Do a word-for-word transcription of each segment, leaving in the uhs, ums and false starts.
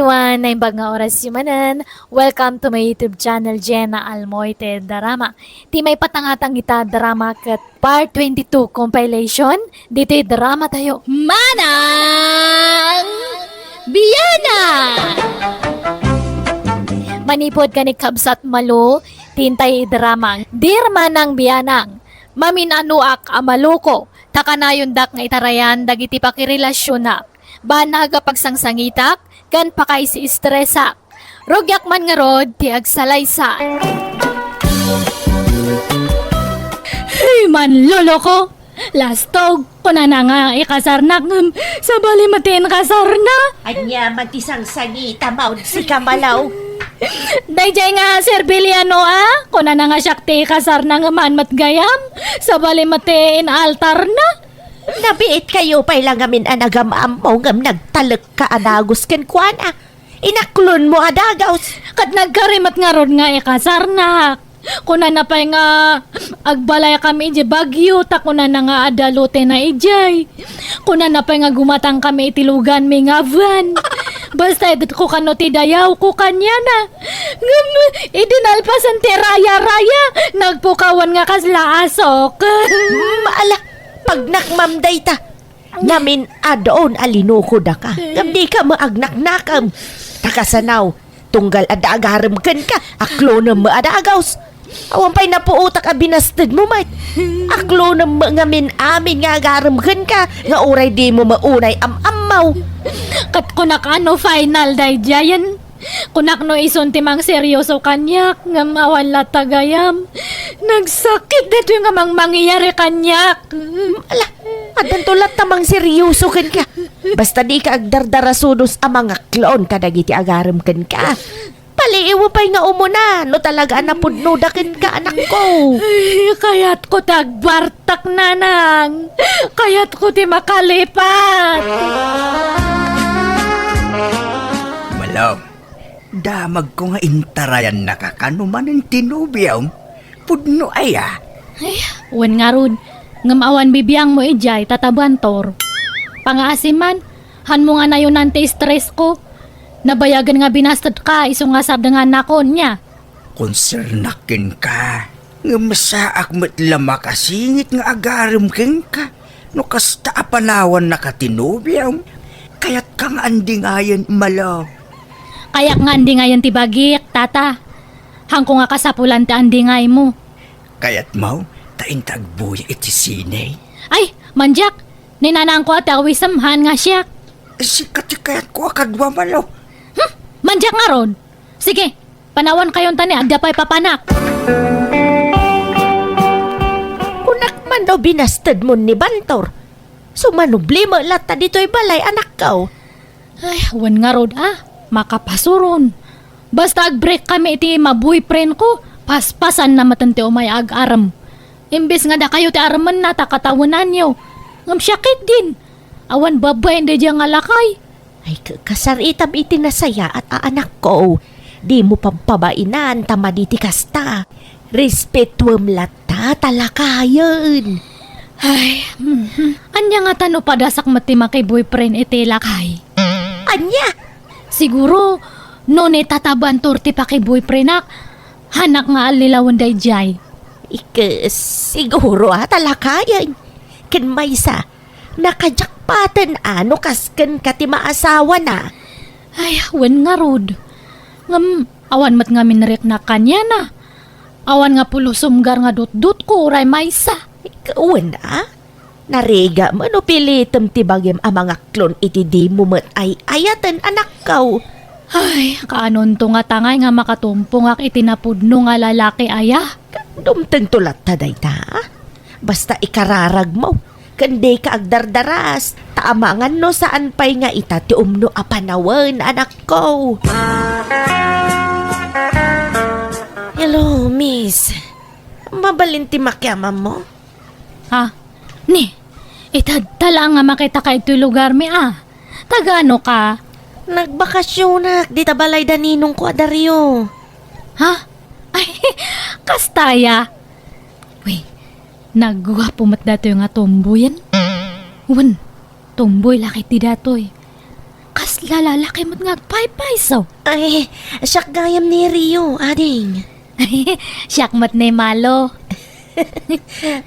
Wan, naimbag nga oras manen. Welcome to my YouTube channel, Jenna Almoite Drama. Ti maipatangatang ita drama ket part twenty-two compilation ditoy drama tayo. Manang Biana! Manipud ken ni Kabsat Malo, tintay drama. Dear Manang Bianang, mamin-anoak a maloko, ta kanayondak nga itarayan dagiti pakirelasionak. Banag a pagsangsangitak ken pakaisi-estresak. Rugiak man ngarud ti agsalaysay. Hey, manloloko! Lastog, kunana nga ikasarnak, ngem sabali met ti inkasarna. Ania man ti sangsangita, maud sika, Malaw? Dayjay nga serbiliano a, kunana nga siak ti ikasarna ngem haan met gayam, sabali met ti inaltarna. Nabiit kayo pay la ngamin a nagam-ammo ngem nagtalekka a dagus kenkuana. Inaklonmo a dagus. Ket nagkari met ngarud nga ikasarnak. Kunana pay nga agbalaykami idiay Baguio, ta kunana nga adda lotena idiay. Kunana pay nga gumatangkami iti luganmi nga van. Basta idutko kano ti dayawko kaniana. Ngem idi nalpasen ti raya-raya, nagpukawan nga kasla asok. Mm, ala, pagnakmam dayta. Namin-adon a linukodaka. Ngem dika met agnaknakam. Ta kasano, tunggal adda agarem kenka, aklonem met a dagus. Awan pay napuotak a binastedmo met. Aklonem met ngamin amin nga agarem kenka, nga uray dimo met unay am-ammo. Ket kunak a no final daydiayen. Kunak no isun ti mangseryoso kaniak, ngem awan latta gayam. Nagsakit daytoy nga mangmangyari kaniak. Ala, addanto latta mangseryoso kenka. Basta dika agdardarasudos a mangaklon kadagiti agarem kenka. Paliiwem pay nga umuna, no talaga a napudnoda kenka, anakko. Ay, kayatko ti agbartak, nanang. Kayatko ti makalipat. Malom, damagko nga intarayannaka kano manen ti nobiom. Pudno aya? Ay, wen ngarud. Ngem awan bibiangmo idiay, Tata Bantor. Pangaasim man, hanmo nga nayonan ti stress ko. Nabayagen nga binasted ka, isu nga sardengannakon, nia? Konsernak kenka, ngem saak met la makasingit nga agarem kenka. No kasta a panawannaka ti nobiom, kayatka nga andingayen, Malo. Kayak nga andingayen ti bagik, Tata. Hanko nga kasapulan ti andingaymo. Kayatmo, ta inta agbuya iti sine? Ay, mandiak! Ni nanangko a ti awisem, haan nga siak. Sika ti kayatko a kadua, Malo. Hmm, mandiak ngarud. Sige, panawankayon ta ni adda pay papanak. Kunak man no binastedmon ni Bantor. Sumanubli met latta ditoy balay, anakko. Ay, wen ngarud a, makapasuron. Basta agbreak kami iti ma-boyfriend ko, paspasanna met ti umay agarem. Imbes nga dakayo ti aremenna ta katawenanyo. Ngem siak ketdin. Awan babain daydiay nga lakay. Ay, ka-, kasaritam iti nasayaat a anakko. Dimo pabpabainan ta madi ti kasta. Respetuem latta ta lakayen. Ay, mhm. Ania ngata no padasak met ti maki-boyfriend iti lakay? Ania? Siguro, no ni Tata Bantor ti paki-boyfriendak, haanak nga allilawen daydiay. Ike, siguro a ta lakayen. Ken maysa, nakajakpaten a no kas kenka ti maasawana. Ay, wen ngarud. Ngem, awan met ngamin riknak kaniana. Awan nga pulos sumgar nga dutdotko uray maysa. Wen a? Narigat met no pilitem ti bagim a mangaklon iti dimo met ay-ayaten, anakko. Ay, kaanonto nga tangay nga makatumpongak iti napudno nga lalaki aya? Dumtengto latta dayta. Basta ikararagmo, ken dika agdardaras, ta amangan no saan pay nga ita ti umno a panawen, anakko. Hello, miss. Mabalin ti makiamammo? Ha? Ni, itadta laeng nga makitaka itoy lugarmi a. Tagano ka? Nagbakasionak dita balay da ninongko a Dario. Ha? Ay, kasta aya? Uy, nagguapo met datoy nga tomboyen. Wen, tomboy la ketdi datoy. Kasla Lalaki met nga agpaypayso. Ay, siak gayam ni Rio, ading. Siak met ni Malo.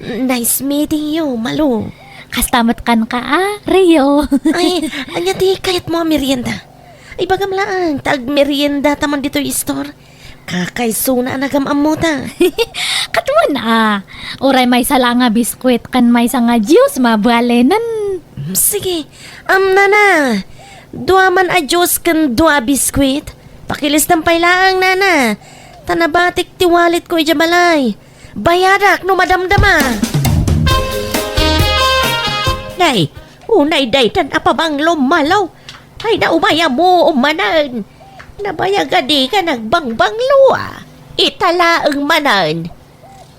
Nice meeting you, Malo. Kasta met kenka, a, Rio. Ay, ania ti kayatmo a merienda? Ibagam laeng ta agmeriendata man ditoy store. Kakaisuna a nagam-ammota. Ket wen a, uray maysa la nga biskuit ken maysa nga juice, mabalinen. Mm, sige. Am, nana, dua man a juice ken dua a biskuit. Pakilistam pay laeng, nana. Ta nabatik ti walletko idiay balay. Bayadak no madamdama. Nay, unay daytan a pabanglo, Malo. Ay, na, umay ammoom manen. Nabayag a dika nagbangbanglo, a. Ita laeng manen.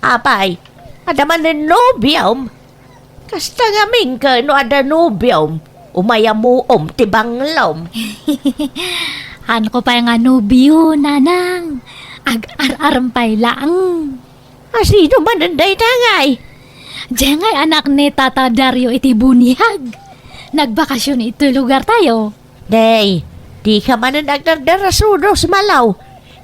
Apay, adda manen nobiom? Kasta ngamin ket no adda nobiom, umay ammoom ti banglom. Haanko pay nga nobio, nanang. Ag-ar-arem pay laeng. A, sino manen dayta ngay? Diay ngay anak ni Tata Dario iti buniag. Nagbakasyon itoy lugartayo. Nay, dika manen agdardarasudos, Malo.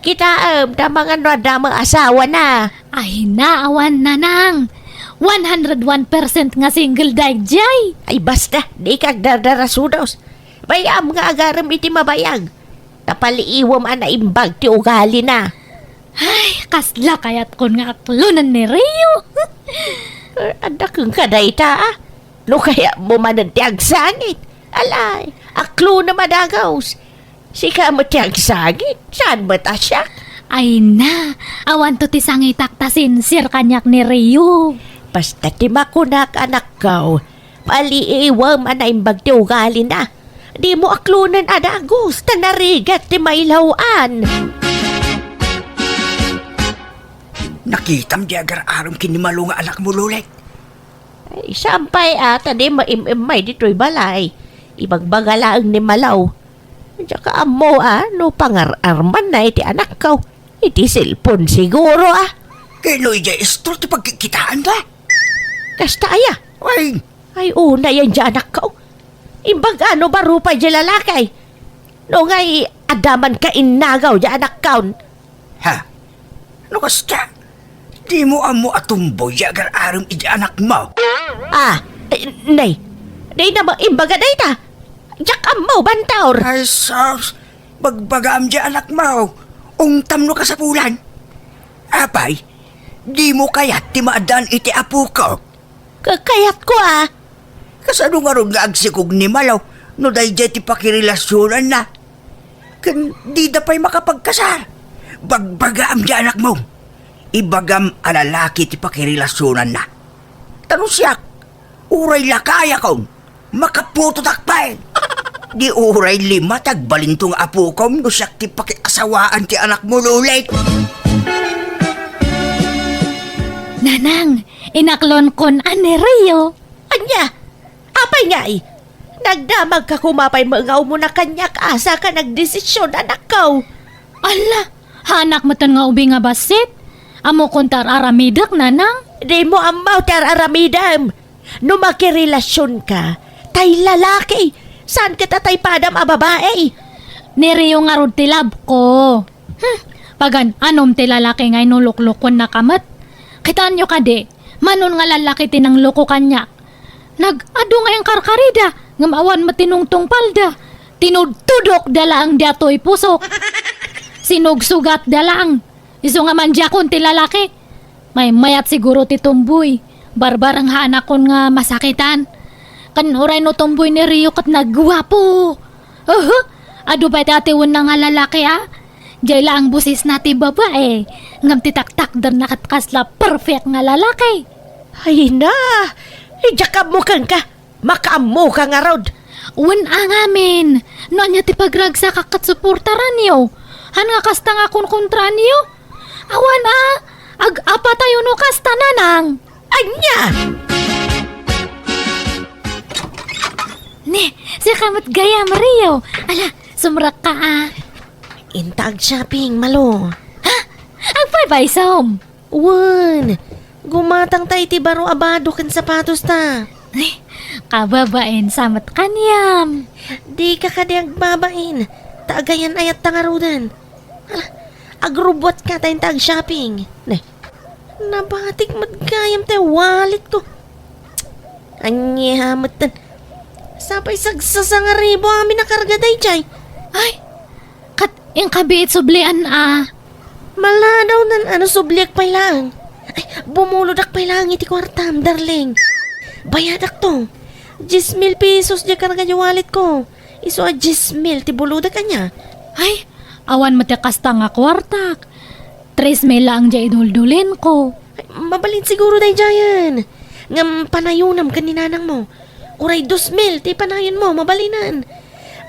Kitaem ta amangan no adda met asawana. Ay, awan, nanang. One hundred one percent nga single daydiay. Ay, basta, dika agdardarasudos. Bay-am nga agarem iti mabayag. Ta paliiwem a naimbag ti ugalina. Ay, kasla kayatkon nga aklonen ni Rio. Eh, adda kenka dayta, a. No kayatmo manen ti agsangit. Alay, aklonem a dagus. Sika met ti agsangit, saan met a siak? Ay na, awanto ti sangitak ta sincere kaniak ni Rio. Basta ti makunak, anakko, paliiwem a naimbag ti ugalina. Dimo aklonen a dagus, ta narigat ti mailaw-an. Nakitam di agar-arem ken ni Malo nga anakmo, Lulek? Ay, saan pay a, ta di maim-immay ditoy balay. Ibagbaga laeng ni Malo. Diak ammo a, no pangar-armanna iti anakko. Iti cellphone siguro, a. Ken no idiay store ti pagkikitaanda? Kasta aya? Ay. Ay, unay a, diay anakko. Imbag a no baro pay diay lalaki. No ngay, adda man kainnagaw diay anakko. Ha? No kasta, dimo ammo a tomboy diay agar-arem iti anakmo? Ah, eh, nay, dayta met imbaga dayta. Diak ammo, Bantor. Ay, sus, bagbagaam diay anakmo. Ungtam no kasapulan. Apay, dimo kayat ti maaddaan iti apoko? Ka-, kayatko, a. Kasano ngarud nga agsikog ni Malo no daydiay ti pakirelasionanna? Ken dida pay makapagkasar. Bagbagaam diay anakmo. Ibagam a lalaki ti pakirelasionanna. Ta no siak, uray lakayakon, makaputotak pay. Di uray lima ti agbalinto nga apokom no siak ti pakiasawaan ti anakmo, Lulek. Nanang, inaklonkon a ni Rio. Ania? Apay ngay? Nagdamagka koma pay met nga umuna kaniak, a, saka nagdesisyon, anakko. Ala, haanak metten nga ubing a bassit? Ammokon ti ar-aramidek, nanang? Dimo ammo ti ar-aramidem. No makirelasionka, tay lalaki, saan ket a tay padam a babai. Ni Rio ngarud ti love ko. Hmm, pagan-anom ti lalaki nga inuluklokennaka met. Kitaenyo kadi, mano nga lalaki ti nangloko kaniak. Nag-adu nga inkarkarida, ngem awan met ti nungtungpalda. Tinudtudokda laeng diay pusok. Sinugsugatda laeng. Isu nga mandiakon ti lalaki. Maymayat siguro ti tomboy. Barbareng haanakon nga masakitan. Ken uray no tomboy ni Rio ket nagguapo. Uhu! Adu pay ti atiwenna nga lalaki, a. Diay laeng bosesna ti babai. Ngem ti taktakderna ket kasla perfect nga lalaki. Ay na! Ay, diak ammo kenka. Makaammoka ngarud. Wen a ngamin. No ania ti pagragsakak ket suportaranyo. Han nga kasta nga kunkontraanyo? Awan a, ag-apatayo no kasta, nanang. Ania? Ni, sika met gayam, Rio. Ala, sumrekka a. Inta ag-shopping, Malo. Ha? Agpaypaysom? Wen, gumatangta iti baro a bado ken sapatosta. Ay, Kababain sa met kaniam. Dika kadi agbabain, ta agayan-ayatta ngaruden. Ala, agrubbuatka ta inta ag-shopping. Ne, nabatik met gayam ti walletko. Ania metten? Sapay sagsasangaribu amin a karga daydiay. Ay, ket inka biit sublian a. Maladawnan a no subliak pay laeng. Ay, bumulodak pay laeng iti kuartam, darling. Bayadakto. Diez mil pesos diay karga diay walletko. Isu a diez mil ti bulodak, ania? Ay, awan met ti kasta nga kuartak. Tres mil laeng diay iduldulinko. Ay, mabalin siguro daydiayen. Ngem panayonam ken ni nanangmo. Uray dos mil ti panayonmo, mabalinen.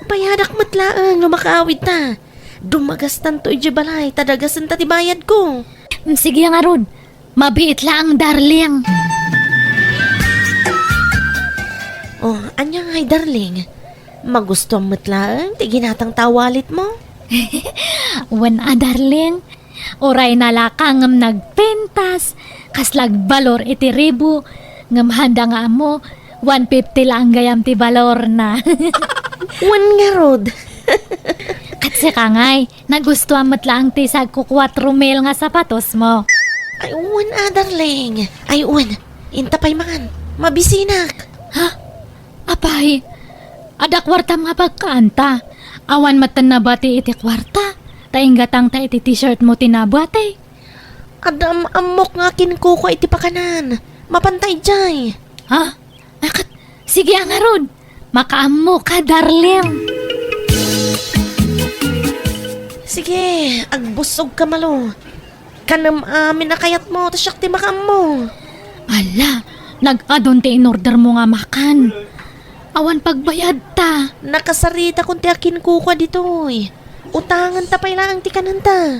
Bayadak met laeng no makaawidta. Dumagastanto idiay balay, ta dagasenta ti bayadko. Mm, sige ngarud. Mabiit laeng, darling. Oh, ania ngay, darling? Magustuam met laeng ti ginatangta a walletmo? Wen a, darling. Uray nalaka ngem nagpintas, kasla agbalor iti ribu, ngem haanda nga ammo, one fifty laeng gayam ti balorna. Wen ngarud. Ket sika ngay, nagustuam met laeng ti sagko kuatro mil nga sapatosmo. Ay, wen a, darling. Ay, wen. Inta pay man. Mabisinak. Ha? Apay, adda kuartam nga pagkaanta. Awan metten nabati iti kuarta. Ta inggatangta iti t-shirtmo ti nabati. Adda am-ammok nga akinkukua iti pakanan. Mapanta idiay. Ha? Akat, sige a ngarud. Makaammoka, darling. Sige, agbussogka, Malo. Kanem amin a kayatmo, ta siak ti makaammo. Ala, nag-adun ti inordermo nga makan. Awan pagbayadta. Nakasaritakon ti akinkukua ditoy. Utangenta pay laeng ti kanenta.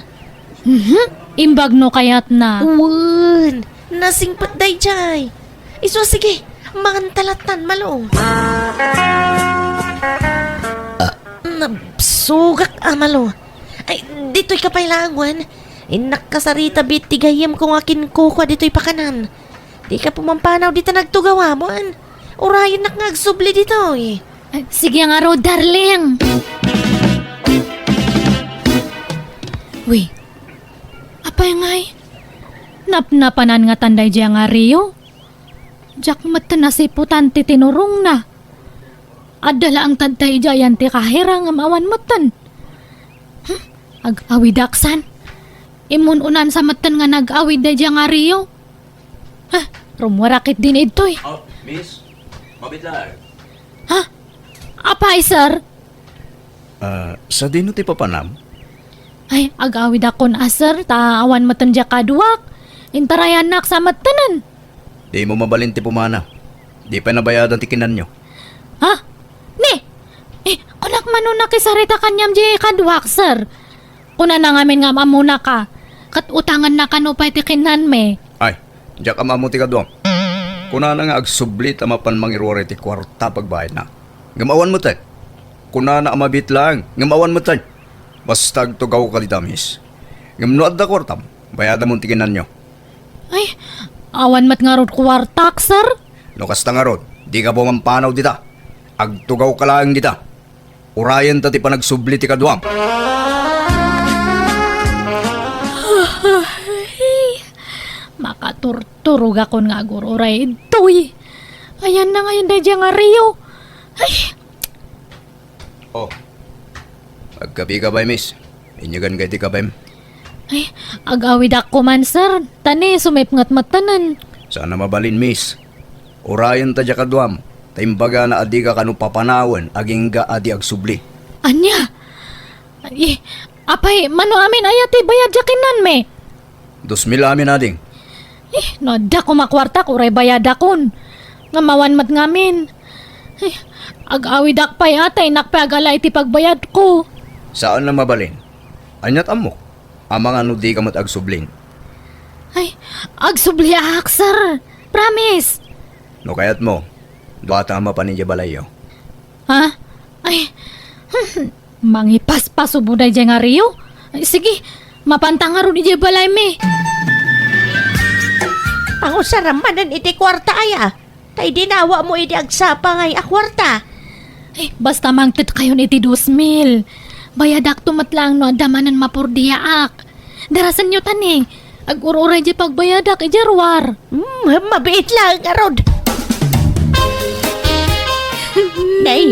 Mhm, imbag no kayatna. Wen, nasingpet daydiay. Isu a sige, manganta lattan, Malo. Ah, nabsugak a, Malo. Ay, ditoyka pay laeng, wen. Innak kasarita biit ti gayyemko nga akinkukua ditoy pakanan. Dika pumampanaw dita nagtugawam, wen. Urayennak nga agsubli ditoy. Ay, sige ngarud, darling. Wi, apay ngay? Napnapanan ngatan daydiay nga Rio? Diak metten nasiputan ti tinurongna. Adda laeng tadta idiay ti kahirang ngem awan metten. Hmm, ag-awidak san. Immun-unan sa metten nga nag-awid daydiay nga Rio. Ha, rummuarak ketdin idtoy. Oh, miss, mabit laeng. Ha? Apay, sir? Ah, sadino ti papanam? Ay, ag-awidakon a, sir, ta awan metten diay kaduak. Intarayannak sa mettenen. Dimo mabalin ti pumanaw. Di pay nabayadan ti kinanyo. Ha? Ni? Eh, kunak mano nakisarita kaniam diay kaduak, sir. Kunana ngamin nga am-ammonaka, ket utanganna kano pay ti kinanmi. Ay, diak am-ammo ti kaduam. Kunana nga agsubli ta mapan mangiruar iti kuarta pagbayadna. Ngem awan metten. Kunana a mabit laeng, ngem awan metten. Basta agtugawka dita, miss. Ngem no adda kuartam, bayadamon ti kinanyo. Ay, awan met ngarud kuartak, sir. No kasta ngarud, dika pumampanaw dita. Agtugawka laeng dita. Urayenta ti panagsubli ti kaduam. Ay, makaturturogakon nga agur-uray idtoy. Ayanna ngayen daydiay nga Rio. Ay. Oh. Agkapika pay, miss. Inyaganka iti kapem. Ay, ag-awidakon man, sir. Ta ni, sumipnget mettenen. Saan a mabalin, miss. Urayenta diay kaduam, ta imbagana a dika kano papanawen agingga a di agsubli. Ania? Ay, apay, mano amin aya ti bayad diay kinanmi? Dos mil amin, ading. Eh, no adda koma kuartak, uray bayadakon. Ngem awan met ngamin. Eh, ag-awidak pay a, ta innak pay agala iti pagbayadko. Saan a mabalin. Aniat ammok? Amangan no dika met agsubling. Ay, agsubliak, sir. Promise. No kayatmo, duata a mapan idiay balayyo. Ha? Ay, mangipaspasubo daydiay nga Rio? Ay, sige, mapanta ngarud idiay balaymi. Pangusaram manen iti kuarta aya. Ta idi nawamo idi agsapa ngay a kuarta. Ay, basta mangted kayon iti dos mil. Bayadakto met laeng no adda manen mapurdiaak. Darasenyo tani. Agur-uray di pagbayadak, idiay ruar. Hmm, mabiit laeng ngarud. Nay,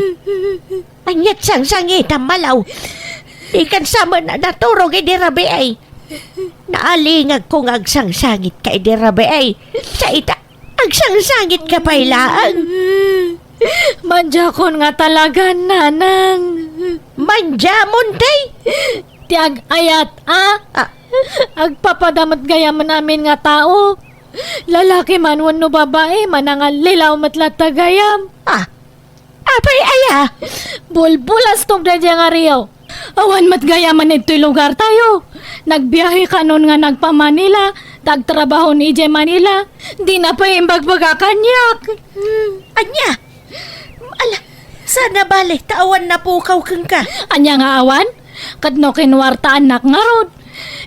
aniat sangsangitam, Malaw? Dikan sa met a naturog idi rabii. Naalingagko nga agsangsangitka idi rabii. Sa ita, agsangsangitka pay laeng. Madiakon nga talaga, Nanang. Madiamon, tay? Ti ag-ayat, a? Ah. Agpapada met gayamen amin nga tao. Lalaki man wenno babai, manangallilaw met latta gayam. Ah, apay aya? Bulbulastok daydiay nga rio. Awan met gayamen ditoy lugartayo. Nagbiahe kanon nga nagpa-Manila, ta agtrabaho idiay Manila. Dina pay imbagbaga kaniak. Ania? Ala, sana bale, ta awan napukaw kenka. Ania nga awan? Ket no kinuartaannak ngarud,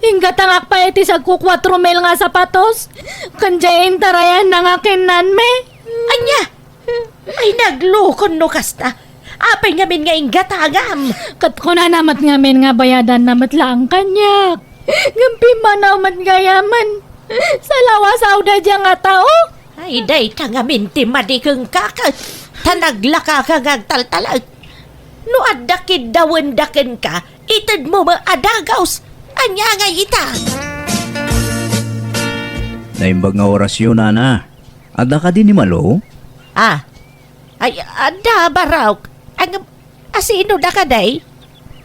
inggatangak pay iti sagko kuatro mil nga sapatos, ken diay intarayanna nga kinnanmi. Ania? Ay, naglukon no kasta. Apay ngamin nga inggatangam? Ket kunana met ngamin nga bayadanna met laeng kaniak. Ngem pimmanaw met gayamen. Salawasaw daydiay nga tao. Ay, dayta ngamin ti madi kenka ket ta naglakaka nga agtaltalek. No adda kiddawenda kenka, itedmo met a dagus. Ania ngay ita? Naimbag nga orasyo, nana. Adda kadi ni Malo? Ah. Ay, adda, Barok. Ang, asino da kadi?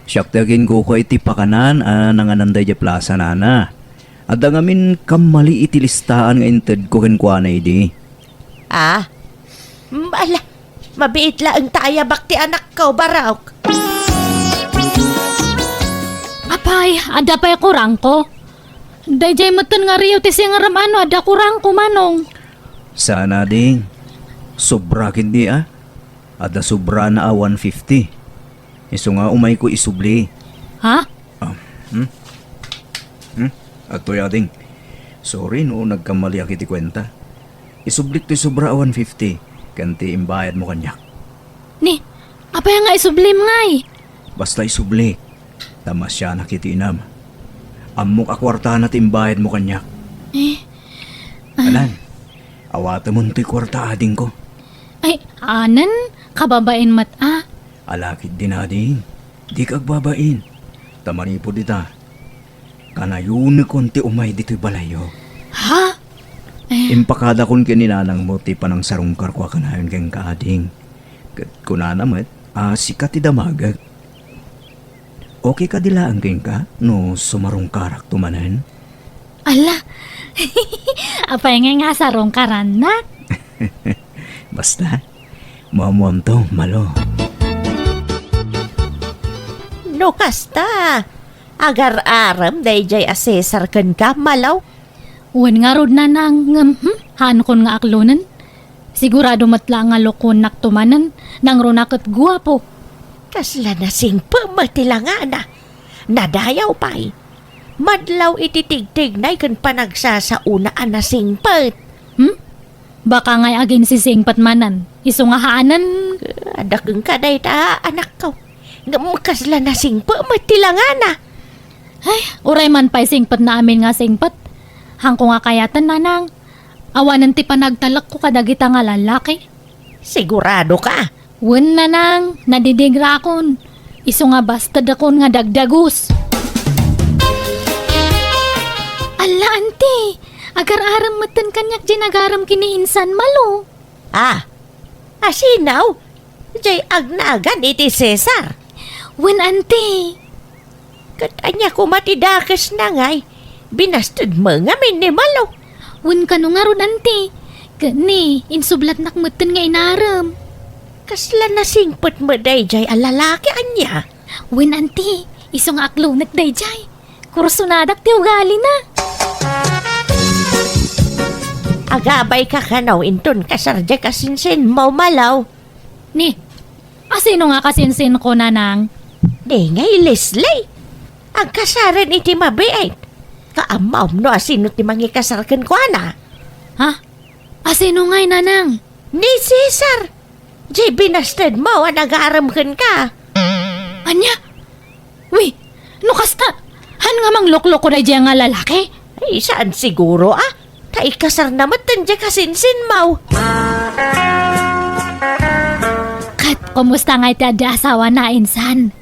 Siak ti aginkuko iti pakanan a nanganan daydiay plasa, nana. Adda ngamin kammali iti listaan nga intedko kenkuana idi. Ah? Mm, ala, mabiit laeng ta ayabak ti anakko, Barok. Apay, adda pay kurangko? Daydiay metten nga rio ti singerem a no adda kurangko, Manong. Saan a, ding. Sobra ketdi, a. Adda sobrana a one fifty. Isu nga umayko isubli. Ha? Ah, hmm? Hmm? Adtoy, ading. Sorry no nagkammaliak iti kuenta. Isublik toy sobra a one fifty ken ti imbayadmo kaniak. Ni, apay nga isublim ngay? Basta isublik. Ta masianak iti inam. Ammok a kuartana ti imbayadmo kaniak. Eh? Ah. Alan, awatemon toy kuarta, adingko. Ay, anen, kababain met a. Ala ketdin, ading, dika agbabain. Ta manipud ita, kanayonekon ti umay ditoy balayyo. Ha? Eh. Impakadakon ken ni nanangmo ti panangsarungkarko a kanayon kenka, ading. Ket kunana met a sika ti damagek. Okay kadi laeng kenka no sumarungkarakto manen? Ala, apay ngay nga sarungkarannak? Basta, muammuamto, Malo. No kasta, agar-arem daydiay a Cesar kenka, Malo? Wen ngarud, nanang, ngem, hmm, haankon nga aklonen. Sigurado met la nga lokuennakto manen, nangruna ket guapo. Kasla nasingpet met ti langana. Nadayaw pay. Madlaw iti tigtignay ken panagsasaona a nasingpet. Hmm? Baka ngay aginsisingpet manen, isu nga haanen. Adda kenka dayta, anakko. Ngem kasla nasingpet met ti langana. Ay, uray man pay singpet na amin nga singpet. Haanko nga kayaten, nanang. Awanen ti panagtalekko kadagita nga lallaki. Sigurado ka? Wen, nanang, nadidingrakon. Isu nga bastedakon nga dagdagus. Alla, anti, agar-arem metten kaniak diay nagarem ken ni insan, Malo. Ah, asino? Diay agnagan iti Cesar? Wen, anti. Ket ania koma ti dakesna ngay? Binastedmo ngamin ni Malo. Wen, kano ngarud, anti. Ket ni, insublatnak metten nga inarem. Kasla nasingpet met daydiay a lalaki, ania? Wen, anti, isu nga aklonek daydiay. Kursonadak ti ugalina. Agabayka kano inton kasar diay kasinsinmo, Malo? Ni, asino nga kasinsinko, nanang? Di ngay Leslie. Agkasaren iti mabiit. Kaammom no asino ti mangikasar kenkuana? Ha? Asino ngay, nanang? Ni Cesar, diay binastedmo a nagarem kenka. Ania? Wi, no kasta, han nga manglukloko daydiay nga lalaki? Ay, saan siguro, a? Ta ikasarna metten diay kasinsinmo. Ket kumusta ngay ti adda asawana, insan?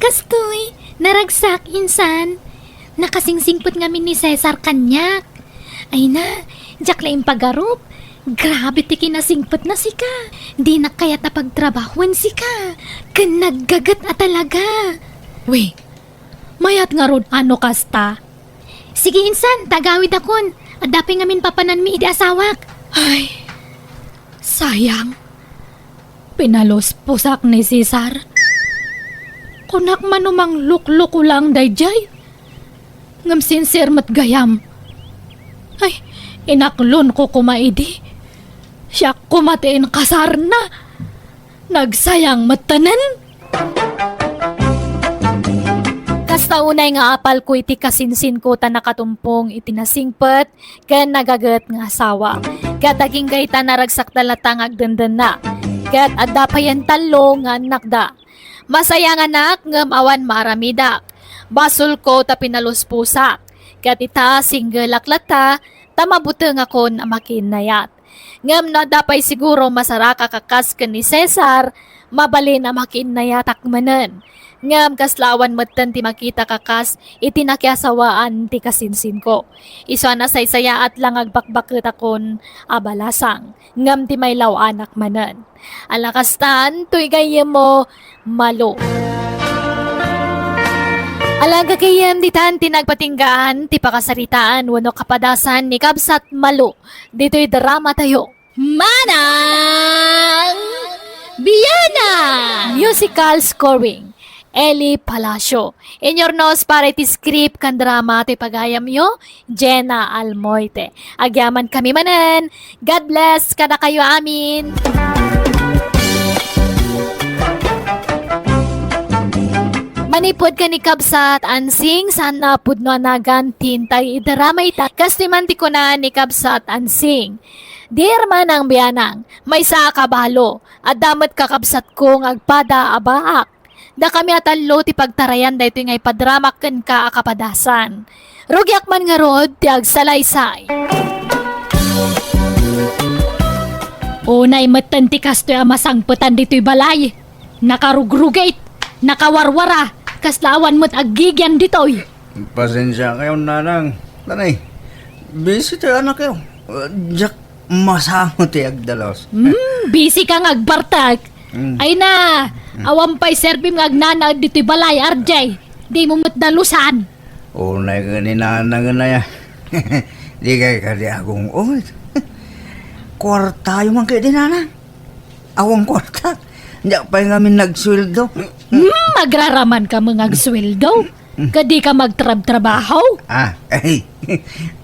Kastoy, naragsak, insan. Nakasingsingpet ngamin ni Cesar kaniak. Ay na, diak la impagarup. Grabe ti kinasingpetna sika. Dinak kayat a pagtrabahoen sika. Ken naggaget a talaga. Wi, mayat ngarud a no kasta. Sige, insan, ta agawidakon. Adda pay ngamin papananmi idi asawak. Ay, sayang. Pinalusposak ni Cesar. Kunak man no manglukloko lang daydiay. Ngem sincere met gayam. Ay, inaklonko koma idi. Siak koma ti inkasarna. Nagsayang mettenen. Kasta unay nga apalko iti kasinsinko ta nakatumpong iti nasingpet ken nagaget nga asawa. Ket agingga ita, naragsakda latta nga agdendenna. Ket adda payen tallo nga annakda. Masayanganak ngem awan maaramidak. Basolko ta pinalusposak. Ket ita, singgelak latta ta mabutengakon a makiinnayat. Ngem no adda pay siguro masaraka a kas ken ni Cesar, mabalin a makiinnayatak manen. Ngem kasla awan metten ti makita a kas iti nakiasawaan ti kasinsinko. Isu a nasaysayaat la nga agbakbaketakon a balasang, ngem ti mailaw-anak manen. Ala kastan, toy gayyemmo, Malo. Ala, gagayyem, ditan ti nagpatinggaan ti pakasaritaan wenno kapadasan ni Kabsat Malo ditoy dramatayo. Manang Bianang! Musical scoring, Eli Palacio. Inyurnos para iti script ken drama ti pagayamyo, Jenna Almoite. Agyamankami manen. God bless kadakayo amin. Manipud ken ni Kabsat Ansing, saan a pudno a nagan ti intay idrama ita. Kastoy man ti kuna ni Kabsat Ansing, "Dear Manang Bianang, maysa a kabalo, adda met kakabsatko nga agpada a baak. Dakami a tallo ti pagtarayan daytoy nga ipadramak kenka a kapadasan. Rugiak man ngarud ti agsalaysay." Unay metten ti kastoy a masangpetan ditoy balay. Nakarugrugit, nakawarwara, kasla awan met aggigian ditoy. Pasensiakayo, nanang. Tanay, busy ti anakyo. Diak masango ti agdalos. Hmm, busy ka nga agbartek. Hmm. Ay na, awan pay serbim nga agnanaed ditoy balay, R J. Dimo met dalusan. Unay ket ni nanang aya. Dikay kadi agung-ungit. Kuartayo man ketdi, nanang. Awan kuarta. Diak pay ngamin nagsueldo. Hmm, agraraman ka met nga agsueldo. Ket dika magtrabtrabaho? Ah, ay.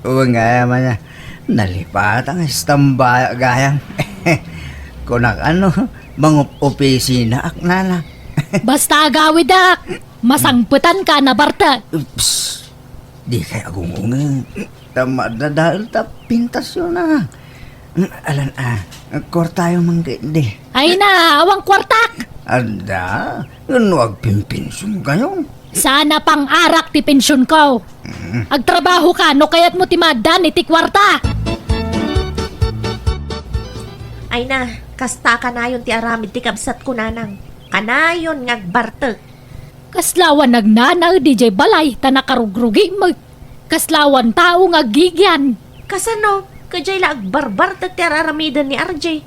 Wen gayam a, nalipatan nga istambay gayam. Kunak a no, mangup-opisinaak, nanang. Basta agawidak, masangpetanka a nabartek. Oops. Dikay agung-ungit. Ta madadael ta pintasyo na. Mm, alan a, kuartayo man ketdi. Ay na, awan kuartak! Adda, no agpinpensionkayo. Saan a pang-arak ti pensionko. Mm. Agtrabahoka no kayatmo ti maaddaan iti kuarta. Ay na, kasta kanayon ti aramid ti kabsatko, nanang. Kanayon nga agbartek. Kasla awan nagnanaed idiay balay ta nakarugrugi met. Kasla awan tao nga aggigian. Kasano? Ket diay la agbarbartek ti ar-aramiden ni R J.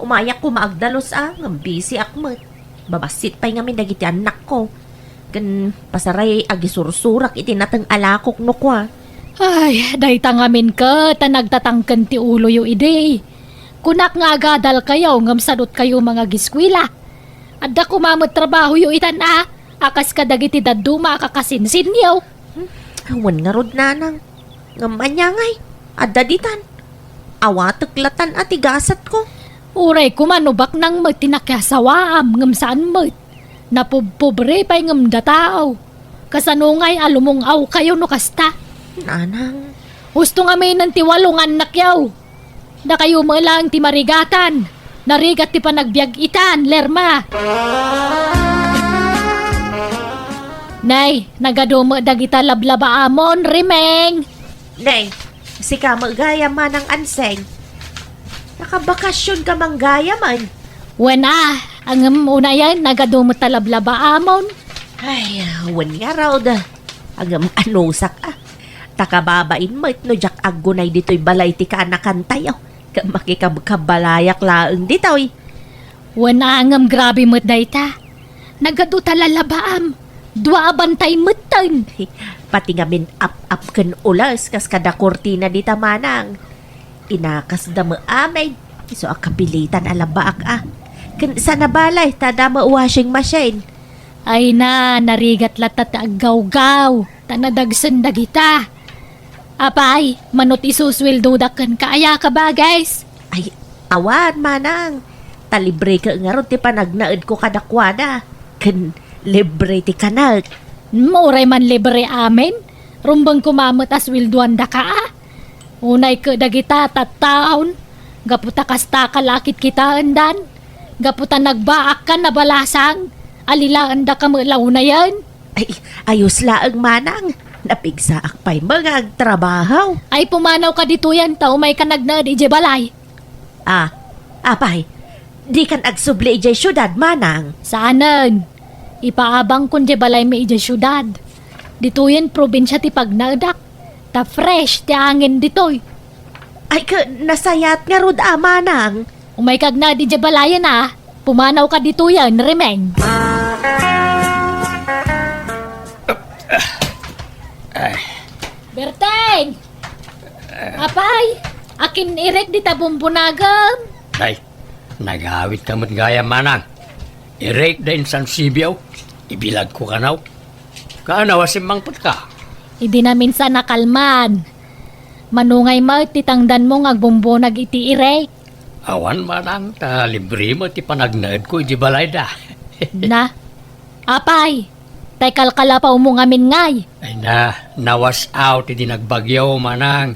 Umayak koma agdalus a, ngem busy ak met. Babassit pay ngamin dagiti annakko. Ken pasaray agisursurak iti nateng a lakok no kua. Ay, dayta ngamin ket a nagtatangken ti uloyo idi. Kunak nga agadalkayo ngem sadutkayo mangagiskuela. Adda koma met trabahoyo itan a, a kas kadagiti dadduma a kakasinsinyo. Hmm, awan ngarud, nanang. Ngem ania ngay, adda ditan. Awatek latan a ti gasatko. Uray koma no baknang met ti nakiasawaam ngem saan met. Napubpobre pay ngem dataaw. Kasano ngay a lumung-awkayo no kasta? Nanang. Husto ngaminen ti walo nga annakyo. Dakayo met laeng ti marigatan. Narigat ti panagbiag itan, Lerma. Nay, nagadu met dagita lablabaamon, Rimeng. Nay, sika met gayam, Manang Anseng. Nakabakasionka man gayamen. Wen a, ngem unayen, nagadu met ta lablabaamon. Ay, wen ngarud. Ngem anusak a. Ta kababain met no diak aggunay ditoy balay ti kaanakantayo. Ket makikabkabalayak laeng ditoy. Wen a, ngem grabe met dayta. Nagadu ta lalabaam. Dua a bantay metten. Pati ngamin ap-ap ken ules kas kada kurtina dita, Manang. Inakasda met amin. Isu a kapilitan a labaak a. Ken saan a balay ta adda met washing machine. Ay na, narigat latta ti aggawgaw, ta nadagsen dagita. Apay, mano ti isusueldodak kenka, aya ka, bages? Ay, awan, Manang. Ta libre ket ngarud ti panagnaedko kadakuada. Ken libre ti kanek. Hmm, uray man libre amin, rumbeng koma met a sueldoandaka, a? Unay ket dagita tattaon, gapu ta kastaka la a kitkitaendan, gapu ta nagbaakkan a balasang, alilaendaka met la unayen. Ay, ayos laeng, Manang. Napigsaak pay met nga agtrabaho. Ay, pumanawka ditoyen ta umayka nagnaed idiay balay. Ah, apay, dikan agsubli idiay siudad, Manang? Saanen. Ipaabangkon diay balaymi idiay siudad. Ditoyen probinsia ti pagnaedak. Ta fresh ti angin ditoy. Ay, ka, nasayaat ngarud a, Manang. Umayka agnaed idiay balayen a. Pumanawka ditoyen, Rimeng. Ay. Berteng! Apay, akin irek dita bumbunagem? Ay, nagawidka met gayam, Manang. Irek da insan sibio, ibilagko kano. Kaano a simmangpetka? Idi naminsan a kalman. Mano ngay met ti tangdanmo nga agbumbunag iti irek? Awan, Manang, ta libre met ti panagnaedko iti balayda. Na, apay, tay kalkalapawmo ngamin ngay? Ay na, nawas out idi nagbagyo, Manang.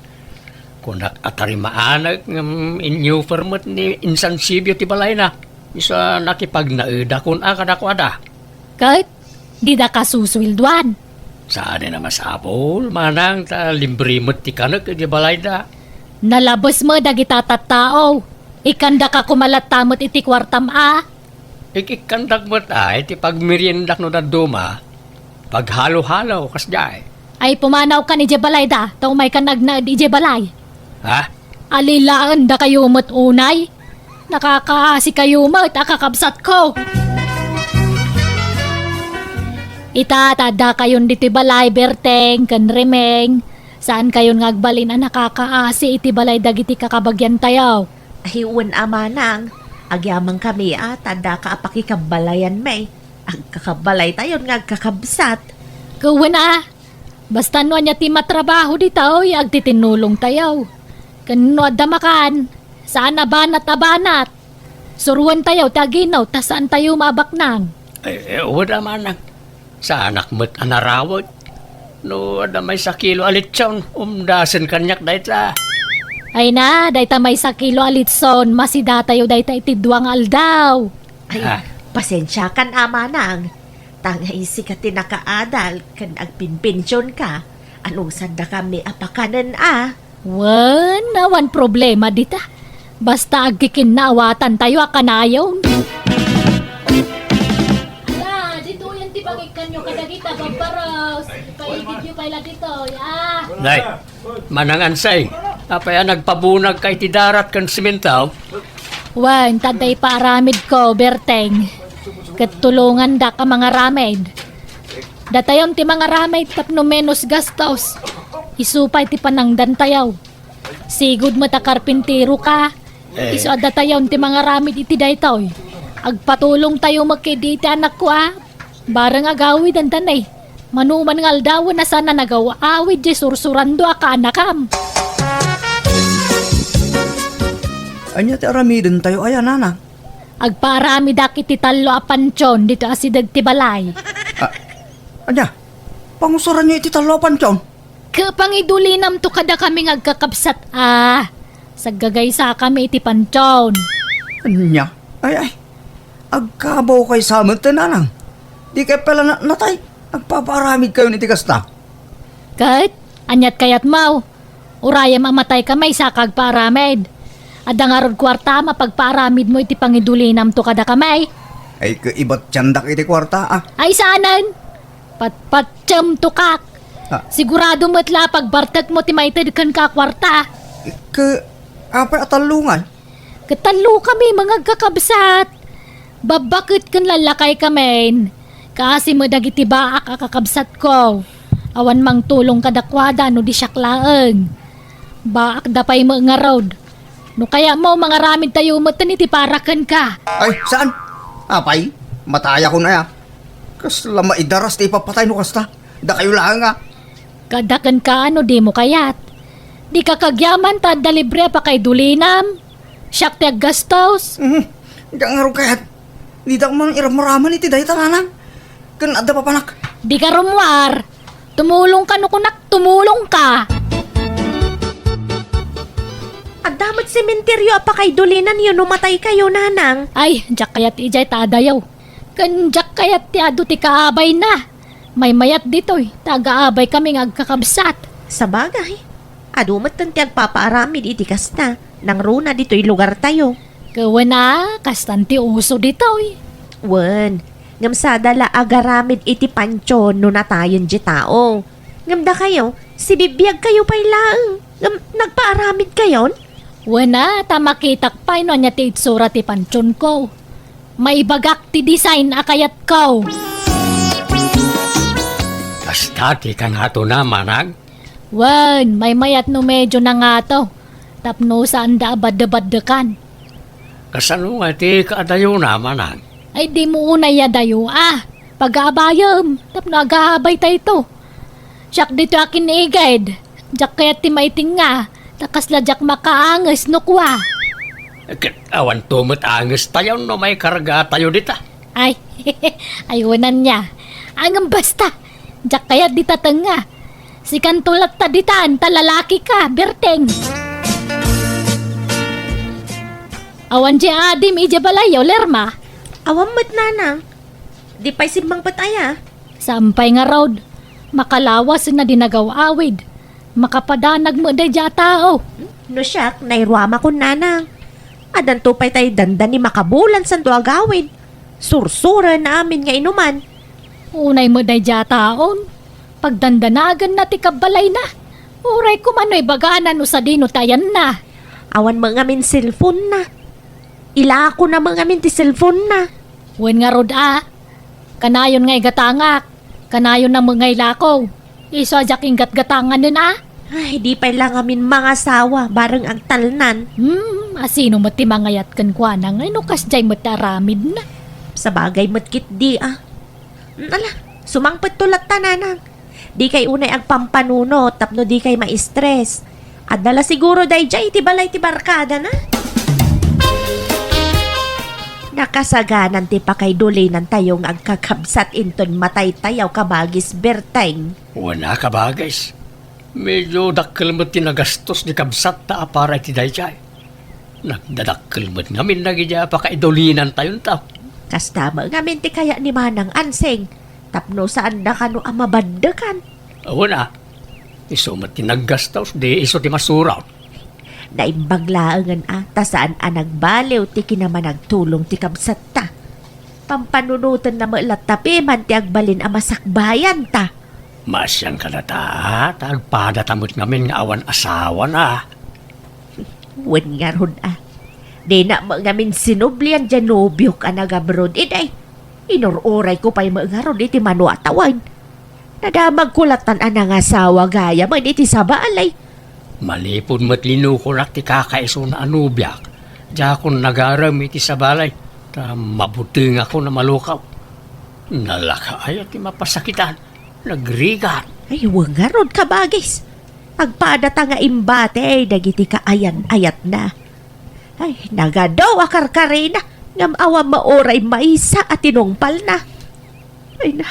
Kunak a tarimaanek ngem inyuper met ni insan sibio ti balayna. Isu a nakipagnaedakon a kadakuada. Ket didaka susueldoan? Saanen a masapul, Manang, ta libre met ti kanek iti balayda. Nalabes met dagita tattao. Ikkandaka koma latta met iti kuartam a. Ikikkandak met ay ti pagmeriendak no dadduma. Paghalo-halo, kasdiay. Ay, pumanawkan idiay balayda, ta umaykan agnaed idiay balay. Ha? Alilaendakayo met unay. Nakakaasikayo met a kakabsatko. Ita, ta addakayon ditoy balay, Berteng ken Rimeng. Saankayon nga agbalin a nakakaasi iti balay dagiti kakabagiantayo. Ay, wen a, Manang. Agyamankami a, ta addaka a pakikabalayanmi. Agkakabalaytayon nga agkakabsat. Ket wen a, basta no ania ti matrabaho ditoy, agtitinnulongtayo. Ken no adda makan, saan a banat a banat. Suroentayo ti aginaw ta saantayo maabaknang. Eh, eh, wen a, Manang. Saanak met a narawet. No adda maysa kilo a litson, umdasen kaniak dayta. Ay na, dayta maysa kilo a litson, masidatayo dayta iti dua nga aldaw. Ay, ah, pasensiakan a, Manang. Ta ngay sika ti nakaadal ken agpinpensionka. Anusandakammi a pakanen a? Wen, awan problema dita. Basta agkikinnaawatantayo a kanayon. Ala, ditoyen ti pangikkanyo kadagita babbaros. Ipaigidyo pay la ditoy, ah. Nay, Manang Ansay, apay a nagpabunagka iti darat ken simento? Wen, ta adda ipaaramidko, Berteng. Ket tulongandak a mangaramid. Datayon ti mangaramid tapno menos gastos. Isu pay ti panangdantayo. Sigud met a karpinteroka. Eh. Isu a datayon ti mangaramid iti daytoy. Agpatulongtayo met ketdi iti anakko a. Bareng agawidenda ni. Mano man nga aldawen a saan a nagaw-awid diay sursurando a kaanakam. Ania ti aramidentayo aya, Nanang? Agpaaramidak iti tallo a pantion ditoy asideg ti balay. Ah, ania? Pangusuranyo iti tallo a pantion? Ket pangidulinamto kadakami nga agkakabsat a. Saggagaysakami iti pantion. Ania? Ay, ay. Agkabawkayo sa met, nanang. Dikay pay la na-, natay. Agpapaaramidkayon iti kasta. Ket, aniat kayatmo? Urayem a mataykami, saka agpaaramid. Adda ngarud kuarta a mapagpaaramidmo iti pangidulinamto kadakami? Ay, ke, ibatiandak iti kuarta, a. Ay, saanen? Patpatiemto kak. Ah. Sigurado met la a pagbartekmo ti maited kenka a kuarta. Ke, apay a tallo ngay? Ket tallokami nga agkakabsat. Babbaket ken lallakaykami. Kaasi met dagiti baak a kakabsatko. Awan mangtulong kadakuada no di siak laeng. Baakda pay met ngarud. No kayatmo, mangaramidtayo metten iti para kenka. Ay, saan? Apay, matayakon aya. Kasla maidaras ti ipapatay no kasta. Dakayo laeng a. Kada kenka no dimo kayat. Dika kagyaman ta adda libre a pakaidulinam. Siak ti aggastos. Mhm. Diak ngarud kayat. Diak man iramraman iti dayta, nanang. Ken adda papanak. Dika rummuar. Tumulongka no kunak, tumulongka. Adda met sementerio a pakaidulinanyo no mataykayo, nanang. Ay, diak kayat idiay ta adayo. Ken diak kayat ti adu ti kaabayna. Maymayat ditoy, ta agaabaykami nga agkakabsat. Sabagay, adu metten ti agpapaaramid iti kasta, nangruna ditoy lugartayo. Ket wen a, kastan ti uso ditoy. Wen, ngem sada la agaramid iti pantion no natayen ti tao. Ngem dakayo, sibibiagkayo pay laeng. Ngem nagpaaramidkayon? Wen a, ta makitak pay no ania ti itsura ti pantionko. Maibagak ti design a kayatko. Kasta ti kangatona, manang? Wen, maymayat no medyo nangato. Tapno saanda a baddebaddekan. Kasano nga ti kaadayona, manang? Ay, dimo unay adayo a. Pagaabayem, tapno agaabaytayto. Siak ditoy a kiniged. Diak kayat ti maitinga, ta kasla diak makaanges no kua. Ket awanto met angestayon no maikargatayo dita. Ay, ay, wen ania. Ngem basta, diak kayat dita tengnga. Sikanto latta ditan, ta lalakika, Berteng. Awan diay adim idiay balayyo, Lerma? Awan met, nanang. Di pay simmangpet aya? Saan pay ngarud? Makalawas na di nagaw-awid. Makapadanag met daydiay a tao. No siak, nairuamakon, nanang. Addanto pay tay dandani makabulan santo agawid. Sursuren amin nga inuman. Unay met daydiay a taon. Pagdandanaganna ti kabbalayna. Uray koma no ibagana no sadino ti ayanna. Awan met ngamin cellphone-na. Ilakona met ngamin ti cellphone-na. Wen ngarud a. Kanayon nga igatangak. Kanayonna met nga ilako. Isu a diak inggatgatanganen a. Ay, di pay la ngamin mangasawa, bareng agtalnan. Hmm, asino met ti mangayat kenkuana nga no kasdiay met ti aramidna? Sabagay met ketdi a. Hmm, ala, sumangpetto latta, nanang. Dikay unay agpampanunot tapno dikay ma-stress. Adda la siguro daydiay iti balay ti barkadana. Nakasaganan ti pakaidulinantayo nga agkakabsat inton mataytayaw, kabagis Berteng. Wen a, kabagis. Medyo dakkel met ti nagastos ni kabsatta a para iti daydiay. Nagdadakkel met ngamin dagiti a pakaidulinantayonto. Kasta met ngamin ti kayat ni Manang Ansing, tapno saanda kano a mabaddekan. Wen a, isu met ti naggastos, di isu ti masurot. Naimbag laengen a, ta saan a nagbaliw ti kinamanagtulong ti kabsatta. Pampanunotenna met latta piman ti agbalin a masakbayanta. Maasian kadata, ta agpadata met ngamin nga awan asawana. Wen ngarud a. Dina met ngamin sinublian diay nobiok a nagabroad, idi. Inur-urayko pay met ngarud iti mano a tawen. Nadamagko lattan a nangasawa gayam iti sabali. Manipud met linukonak ti kakaisuna a nobiak, diakon nagarem iti sabali, ta mabutengakon a malukaw. Nalaka aya ti mapasakitan, nagrigat. Ay, wen ngarud, kabagis. Agpadata nga imbati dagiti kaayan-ayatna. Ay, nagadu a karkarina, ngem awan met uray maysa a tinungpalna. Ay na,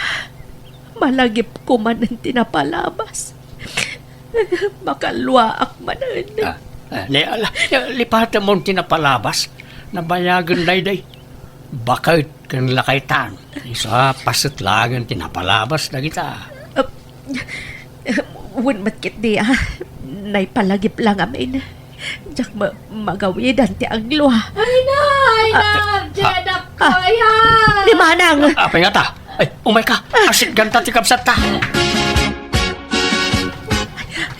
malagipko manen ti napalabas. Makalluaak manen. Ah, Eh, ne, ala, lipatem ti napalabas. Nabayagen daydiay. Baket ken lakaytan. Isu a paset laengen ti napalabas dagita. Ah, wen met ketdi, ah. Naipalagip la ngamin. Diak ma-, magawidan ti anglo, ah. Ay na, ay na, Ah, Arjie, ah, anak ko, ah, ay, ah. Ni Manang! Apay ngata? Ay, umayka. Asitganta ti kabsatta.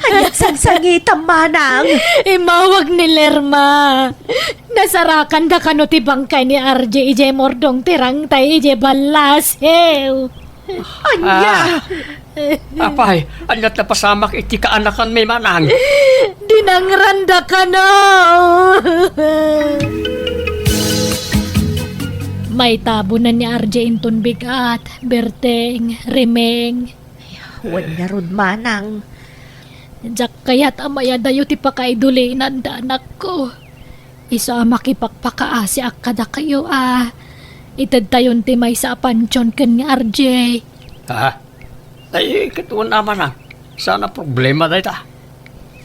Ania ti sangsangitam, Manang? Immawag ni Lerma. Nasarakanda kano ti bangkay ni Arjie idiay murdong ti rangtay idiay ballasiw. Ania? Ah. Apay, ania ti napasamak iti kaanakanmi, Manang? Dinangranda kano. Maitabonan ni Arjie inton bigat, Berteng, Rimeng. Wen ngarud, Manang. Diak kayat a mayadayo ti pakaidulinanda, anakko. Isu a makipakpakaasiak kadakayo a itedtayon ti maysa a pantion ken ni Arjie. Ha? Ay, ket wen a, Manang. Saan a problema dayta.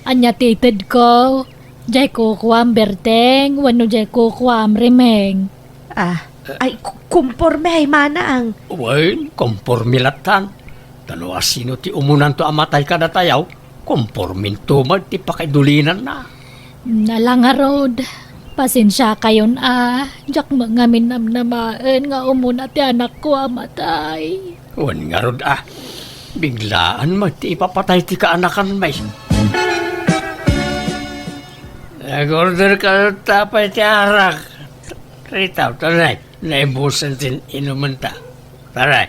Ania ti itedko? Diay kukuam, Berteng, wenno diay kukuam, Rimeng? Ah, ay, ku-, kumpormi, ay, Manang. Wen, kumpormi lattan. Ta no asino ti umunanto a matay kadatayo, kumporminto met ti pakaidulinanna. Ala ngarud, pasensiakayon a, diak met ngamin namnamaen nga umuna ti anakko a matay. Wen ngarud a, biglaan met ti ipapatay ti kaanakanmi. Nag-order ka ta pay ti arak. Rita, tanay, naibusan ti inumenta. Taray.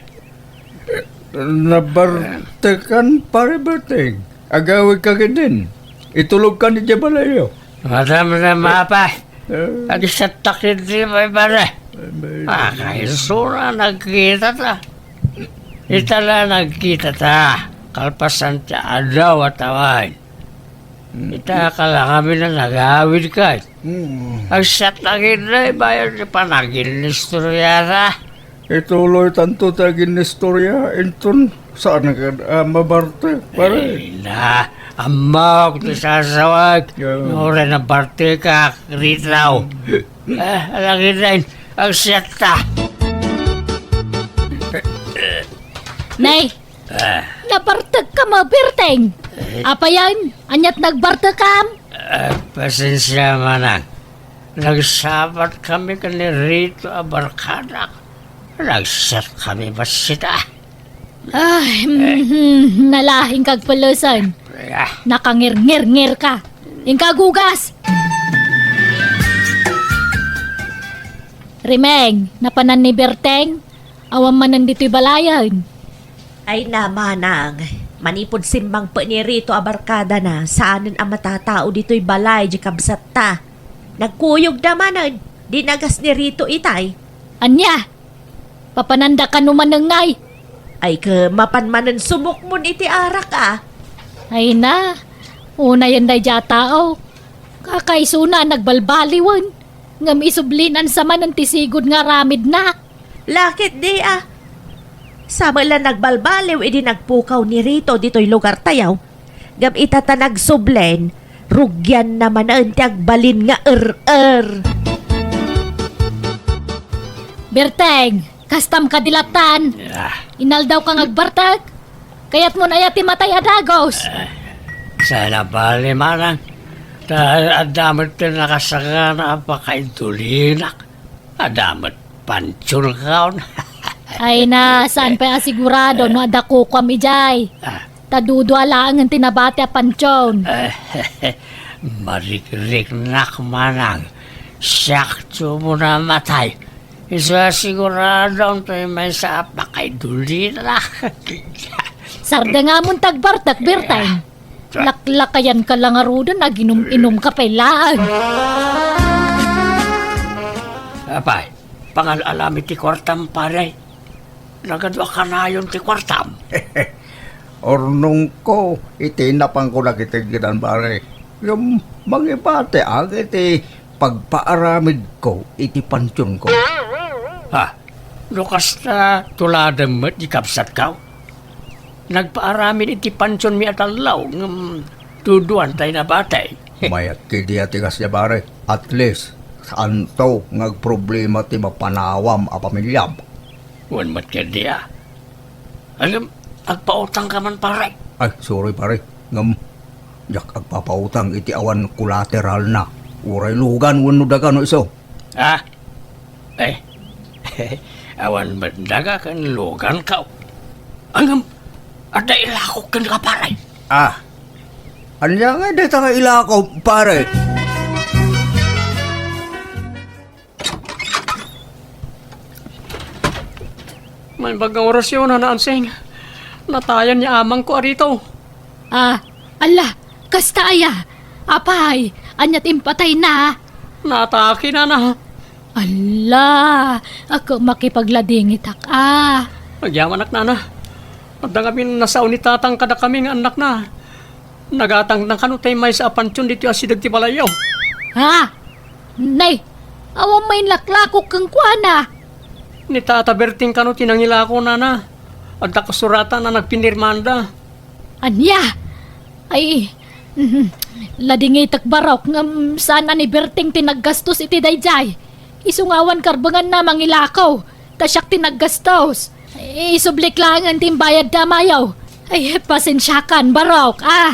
Nabartekan, Pare Berteng. Agawidka ketdin. Itulogkan idiay balayyo. Madam na mapa. Eh. Agisattak iti baybara. Ay, may- Ah, kaisura nagkita ta. Ita la nagkita ta. Kalpasan ti adaw a tawen. Hmm. Ita kala kami na nagawid ka. Hmm. Agsattak iti bayan ti panaginistorya ta. Ituloy tanto ti aginistorya, inton saan nga, ah, mabarte, pare? Ay na, ammok ti sasawag. Yeah. Uray nabarte ka, Ritaw. Ah, lagi na yun, ang siyata. Nay, ah, nabartek ka, maberteng. Eh? Apayan, anyat nagbartekam? Ah, pasensia, manang. Nagsabat kami ken ni Rito a barkadak. Nagsat kami bassit, ah. Ay, mhm, nalaing kagpulusan. Ah. Nakangirngirngir ka. Inka agugas! Rimeng, napanan ni Berteng? Awan manen ditoy balayen. Ay na, manang. Manipud simmangpet ni Rito a barkadana, saanen a matatao ditoy balay di kabsatta. Nagkuyogda manen, di nagas ni Rito itay. Ania? Papananda kano manen ngay? Ay, ke, mapan manen sumukmon iti arak, a. Ay na, unayen daydi a tao. Kakaisuna a nagbalbaliwen, ngem isublinan sa manen ti sigud nga aramidna. Laketdi, a. Sa met la nagbalbaliw idi nagpukaw ni Rito ditoy lugartayo. Ngem ita ta nagsublen, rugianna manen ti agbalin nga er-er. Berteng, kastam kadi lattan? Ah. Inaldaw ka nga agbartek? Kayatmon aya ti matay a dagus? Ah, saan a bali, manang. Ta adda met ti nakasagana a pakaidtulinak. Adda met pantionkaon. Ay na, saan pay a sigurado no adda kukuam idiay? Ah. Ta dudua laengen ti nabati a pantion. Marikriknak, manang. Siak ti umuna a matay. Isu a sigurado, toy maysa a pakaidulina. Sardengamon ti agbartek, Berteng. Laklakayan ka la ngaruden, aginum-inum ka pay laeng. Apay, pangal-alam iti kuartam, pare. Nagadu a kanayon ti kuartam. Urnongko iti napanko dagiti gidan, pare. Ngem mangibatiak iti pagpaaramidko iti pantionko. Ha? No kasta, tuladem met di kabsatko. Nagpaaramid iti pantionmi a tallo, ngem duduan tay nabati. Mayat kadi ti kasdiay, pare. At least, saanto nga agproblema ti mapanawam a pamiliam. Wen met kadi a. Ngem, agpautangka man, pare. Ay, sorry, pare. Ngem, diak agpapautang iti awan kolateralna. Uray lugan wenno daga no isu. Ah? Eh, awan met daga ken luganko. Ngem, adda ilakok kenka, pare. Ah, ania ngay dayta nga ilako, pare? Naimbag nga orasyo, Nana Ansing. Natayan ni amangko a rito. Ah, ala, kasta aya? Apay, ania ti impatayna? Naatake, Nana. Ala, ako makipagladingitak, ah. Agyamanak, Nana. Adda ngamin nasao ni Tatang kadakami nga annakna. Nagatangna kano tay maysa a pantion ditoy asideg ti balayyo. Ha? Nay, awan main laklakok kenkuana. Ni Tata Berting kano ti nangilako, Nana. Adda kasuratan a nagpinirmanda. Ania? Ay, mhm. Ladingitek, barok, ngem saan a ni Berting ti naggastos iti daydiay. Isu nga awan karbenganna mangilako, ta siak ti naggastos. Isublik laengen ti imbayadda a mayo. Ay, pasensiakan, barok, ah.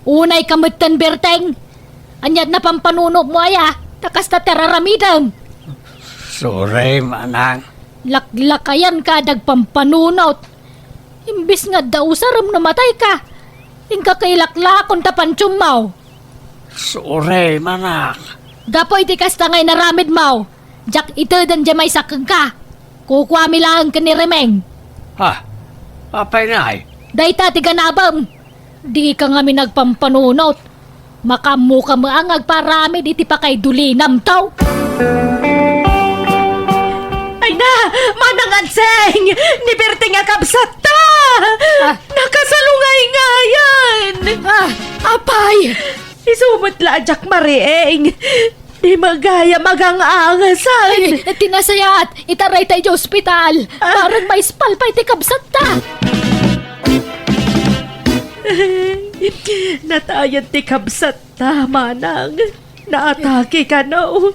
Unayka metten, Berteng. Ania ti napampanunotmo aya, ta kasta ti ar-aramidem? Sorry, manang. Laklakayanka a dagpampanunot. Imbes nga adda usarem no matayka, inka ilaklakon ta pantionmo. Sorry, manang. Gapu iti kasta nga inaramidmo, diak iteden diay maysa kenka. Kukuami laeng ken ni Remeng. Ha? Apay ngay? Dayta ti ganabem. Dika ngamin agpampanunot. Makaammoka met nga agparamid iti pakaidulinamto. Ay na, Manang Anseng! Ni Berteng a kabsatta! Ah. Nakasalungayngayan! Ah, apay! Isu met la a diak mariing. Di magayam agang-angasan. Ay, ti nasayaat, itarayta iti ospital. Ah. Bareng maispal pay ti kabsatta. Natayan ti kabsatta, manang. Naatake kano.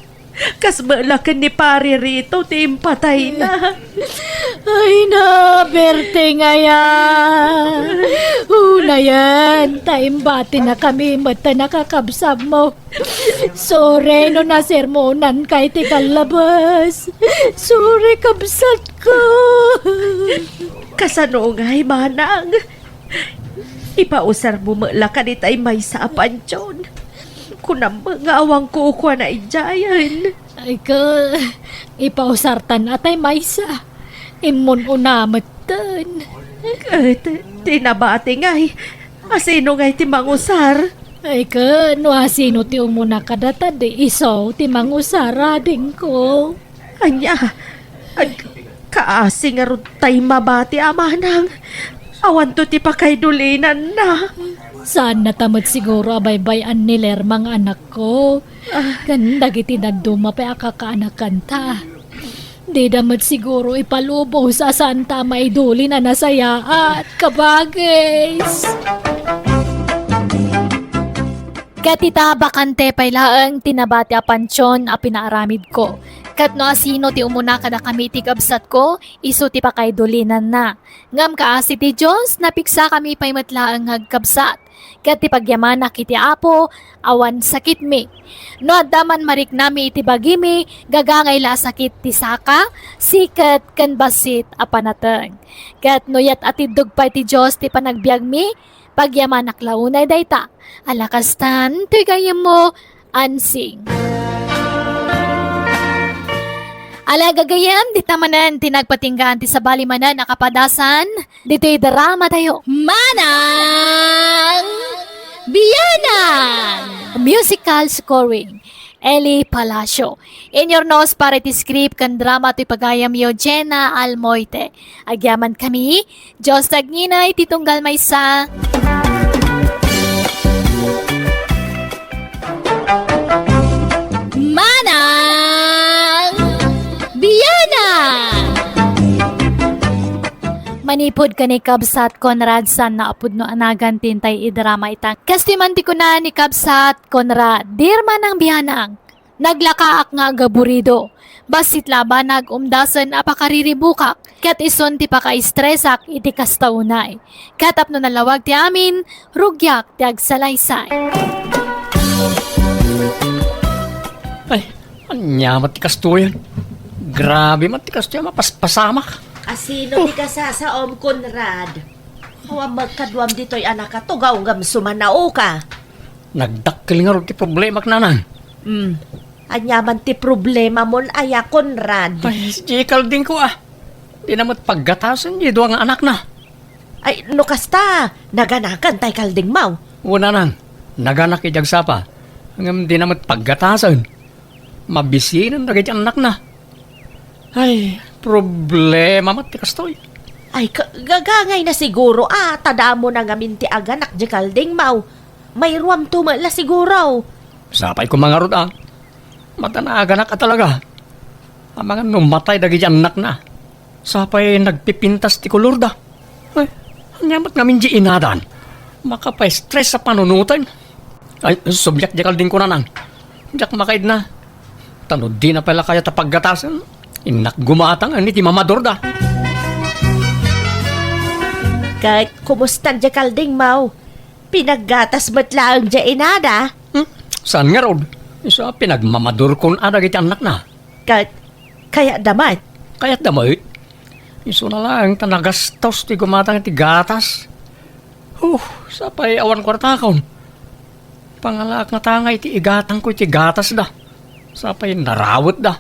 Kas met la ken ni Pare Rito ti impatayna. Ay na, Berteng aya. Unayen, ta imbatinakami met ta nakakabsatmo. Sorry no nasermonanka iti kallabas. Sorry, kabsatko. Kasano ngay, manang? Ipausarmo met la kaditay maysa a pantion. Kunam nga awan kukuana idiayen. Ay ka, ipausartan atay maysa. Immun-una metten. Ket ti nabati ngay, asino ngay ti mangusar? Ay ka, no asino ti umuna kadata, di isu ti mangusar, adingko. Ania? Ag-, kaasi ngarud tay mabati a manang. Awanto ti pakaidulinanna. Saannata met siguro a baybay-an ni Lerma nga anakko. Ah. Ken dagiti dadduma pay a kakaanakanta. Dida met siguro ipalubos a saanta a maidulin a nasayaat, kabagis. Ket ita, bakante pay laeng ti nabati a pantion a pinaaramidko. Ket no asino ti umuna kadakami iti kabsatko, isu ti pakaidulinanna. Ngem kaasi ti Dios, napiksakami pay met laeng nga agkabsat. Ket ti pagyamanak iti Apo, awan sakitmi. No adda man mariknami iti bagimi, gagangay la a sakit ti saka, siket, ken bassit a panateng. Ket no yat atiddog pay ti Dios ti panagbiagmi, pagyamanak la unay dayta. Ala kastan, toy gayyemmo, Ansing. Ala gagayyem, dita manen ti nagpatinggaan ti sabali manen a kapadasan ditoy drama tayo. Manang Bianang! Musical scoring, Eli Palacio. Inurnos para iti script ken drama toy pagayamyo, Jenna Almoite. Agyamankami, Dios ti agnginay ti tunggal maysa. Manang Bianang! Nipud ken ni Kabsat Conrad, saan a pudno a nagan ti intay idrama ita. Kastoy man ti kuna ni Kabsat Conrad, "Dear Manang Bianang, naglakaak nga agaburido. Bassit la a banag umdasen a pakariribukak, ket isun ti pakaestresak iti kasta unay. Ket tapno nalawag ti amin, rugiak ti agsalaysay." Ay, ania met ti kastoyen? Grabe met ti kastoy a mapaspasamak. Asino ti kasasaom, Conrad? Awan met kaduam ditoy a nakatugaw ngem sumanaoka. Nagdakkel ngarud ti problemak, nanang. Hmm. Ania man ti problemamon aya, Conrad? Ay, di kaldingko, ah. Dina met paggatasen di dua nga anakna. Ay, no kasta, naganakan tay kaldingmaw? Wen, nanang, naganak idi agsapa. Ngem dina met paggatasen. Mabisinen dagiti annakna. Ay, problema met ti kastoy. Ay, ka-, gagangayna siguro, ah, ta damo na ngamin ti aganak di kaldingmaw. Mairuamto met la siguro. Sapay koma ngarud, ah. Mata naaganak a talaga. Amangan no matay dagiti annakna. Sapay nagpipintas ti kolorda. Ay, ania met ngamin di inadan? Makapaestres a panunoten. Ay, subliak di kaldingko, nanang. Diak makaidna. Ta no dina pay la kayat a paggatasen, innak gumatang iti mamadurda. Ket kumusta di kaldingmaw? Pinaggatas met laeng di inada? Hmm? Saan ngarud? Isu a pinagmamadurkon a dagiti annakna. Ket kayatda met? Kayatda met? Isuna laeng ta nagastos ti gumatang iti gatas. Huh, sapay awan kuartakon. Pangalaak nga tanga iti igatangko iti gatasda. Sapay narawetda.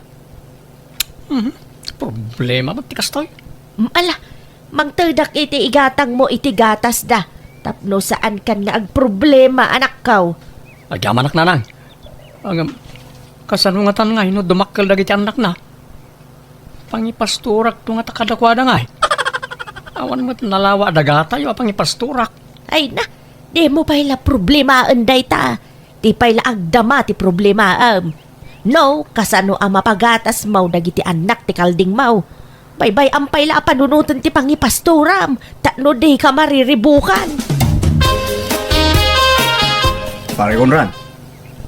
Mhm. Problema met ti kastoy. Mm, ala, mangtedak iti igatangmo iti gatasda. Tapno saankan nga agproblema, anakko. Agyamanak, nanang. Ngem, kasano ngatan ngay no dumakkel dagiti annakna? Pangipastorakto ngata kadakuada ngay. Awan met nalawa a dagatayo a pangipastorak. Ay na, dimo pay la problemaen dayta. Di pay la agdama ti problemaem. No, kasano a mapagatasmo dagiti annak ti kaldingmo? Baybay-am pay la a panunoten ti pangipastoram, tapno dika mariribukan. Pare Conrad,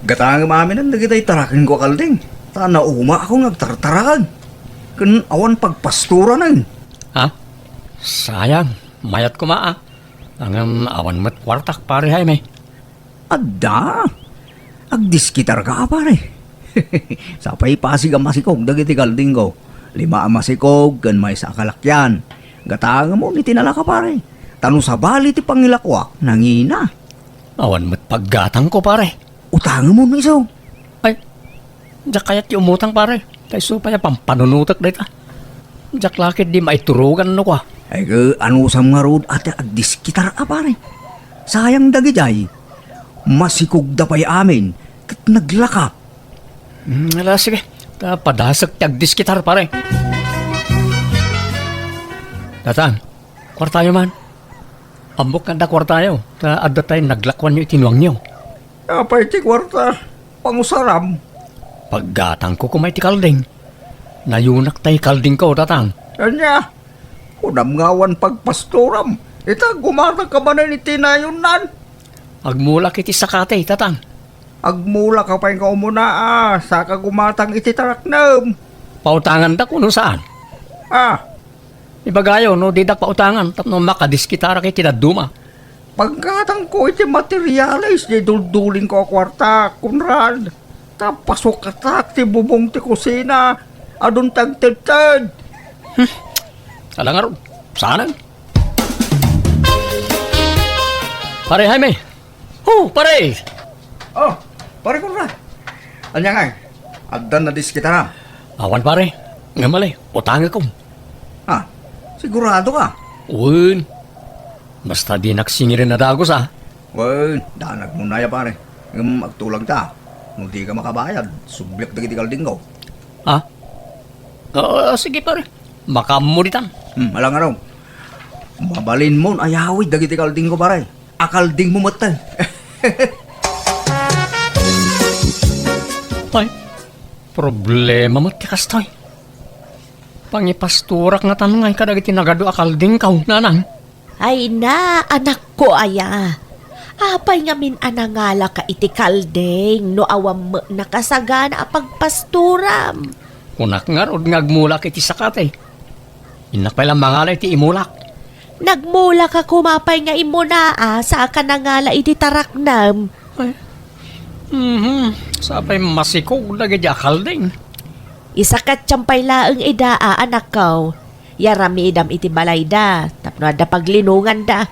gatangem aminen dagiti tarakenko a kalding. Ta naumaakon nga agtartaraken. Ken awan pagpastoranen. Ha? Sayang, mayat koma, ah. Ngem awan met kuartak, Pare Jaime. Adda. Agdiskitarka a, pare. Sapay pasig a masikog dagiti kaldingko. Lima a masikog ken maysa a kalakian. Gatangemon iti nalaka, pare. Ta no sabali ti pangilakuak, nangina. Awan met paggatangko, pare. Utangemon isu. Ay, diak kayat ti umutang, pare. Ta isu pay a pampanunotek dayta. Diak la ketdi maiturogan no kua. Ay, ke, anusam ngarud a ti agdiskitar a, pare? Sayang dagijay. Masikogda pay amin, ket naglaka. Hmm, ala, sige. Ta padasek ti agdiskitar, pare. Tatang, kuartayo man. Ammok nga adda kuartayo, ta adda tay naglakuanyo iti nuangyo. Apay ti kuarta? Pangusaram. Paggatangko koma iti kalding. Nayunak tay kaldingko, Tatang. Ania? Kunam nga awan pagpastoram. Ita, gumatangka manen iti nayonnan. Agmulak iti sakati, Tatang. Agmulak ka pay nga umuna, a, saka gumatang iti taraknem. Pautangandak no saan? Ah. Ibagayo no didak pautangan tapno makadiskitarak iti dadduma. Paggatangko iti materialis di duldulingko a kuarta, Conrad. Ta pasukatak ti bubong ti kusina, adun ti agtedted. Hmm. Ala ngarud, saanen. Pare Jaime! Oh, pare! Oh, pare Conrad. Ania ngay? Adda nadiskitaram? Awan, pare. Ngem ali, utangekon. Ah, sigurado ka? Wen. Basta dinak singiren a dagus, a. Wen, danagmo aya, pare. Ngem agtulagta. No dika makabayad, subliak dagiti kaldingko. Ah? Ah, sige, pare. Makaammo ditan. Hmm, ala ngarud. Mabalinmon ayawid dagiti kaldingko, pare. A kaldingmo metten. Ay, problema met ti kastoy. Pangipastorak ngatan ngay kadagiti nagadu a kaldingko, nanang. Ay na, anakko aya. Apay ngamin a nangalaka iti kalding no awan met nakasagana a pagpastoram? Kunak ngarud nga agmulak iti sakati. Innak pay la mangala iti imulak. Nagmulaka koma pay nga immuna a, saka nangala iti taraknam. Ay. Mhm. Sapay masikog dagiti a kalding. Isakatyan pay laeng ida a, anakko. Yaramidam iti balayda tapno adda paglinonganda.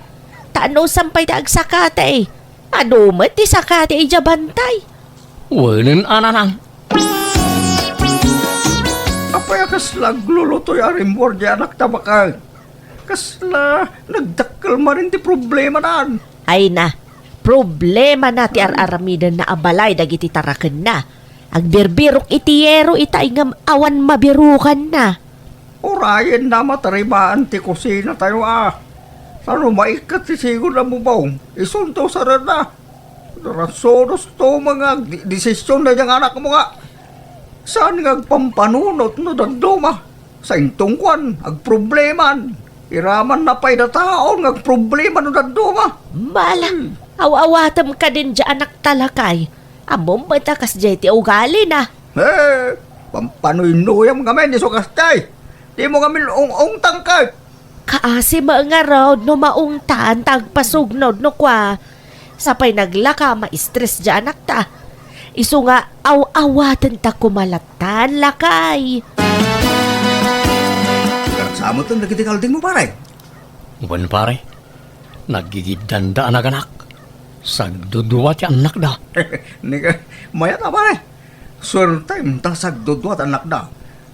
Ta anusam pay ti agsakati. Adu met ti sakati idiay bantay. Wen, nanang. Apay a kasla aglulutoy a rimmuar diay anakta baket? Kasla nagdakkel manen ti problemanan. Ay na, problemana ti ar-aramidenna a balay dagiti tarakenna. Agbirbirok iti yero itay ngem awan mabirukanna. Urayenna mataribaan ti kusinatayo a. Sano maikkat ti sigud a bubong, isunto sarenna. Rasunosto nga agdesisyon daydi nga anakmo nga saan nga agpampanunot no dadduma. Sainto ngkuan, agprobleman. Iramanna pay dataon nga agproblema no dadduma. Bala, hmm. Aw-awatem kadin diay anakta, lakay. Ammom met a kasdiay ti ugalina. Eh, pampanuynuyam ngamin isu kasdiay. Dimo ngamin ung-ungtang ket. Kaasi met ngarud no maungtan ta agpasugnod no kua. Sapay naglaka, ma-stress diay anakta. Isu nga aw-awatenta koma lattan, lakay. Nagsamoten dagiti kaldingmo, pare? Wen, pare. Naggigiddanda a naganak. Sagdudua ti annakda. Nika, mayat a, pare. Suertem ta sagdudua ti annakda.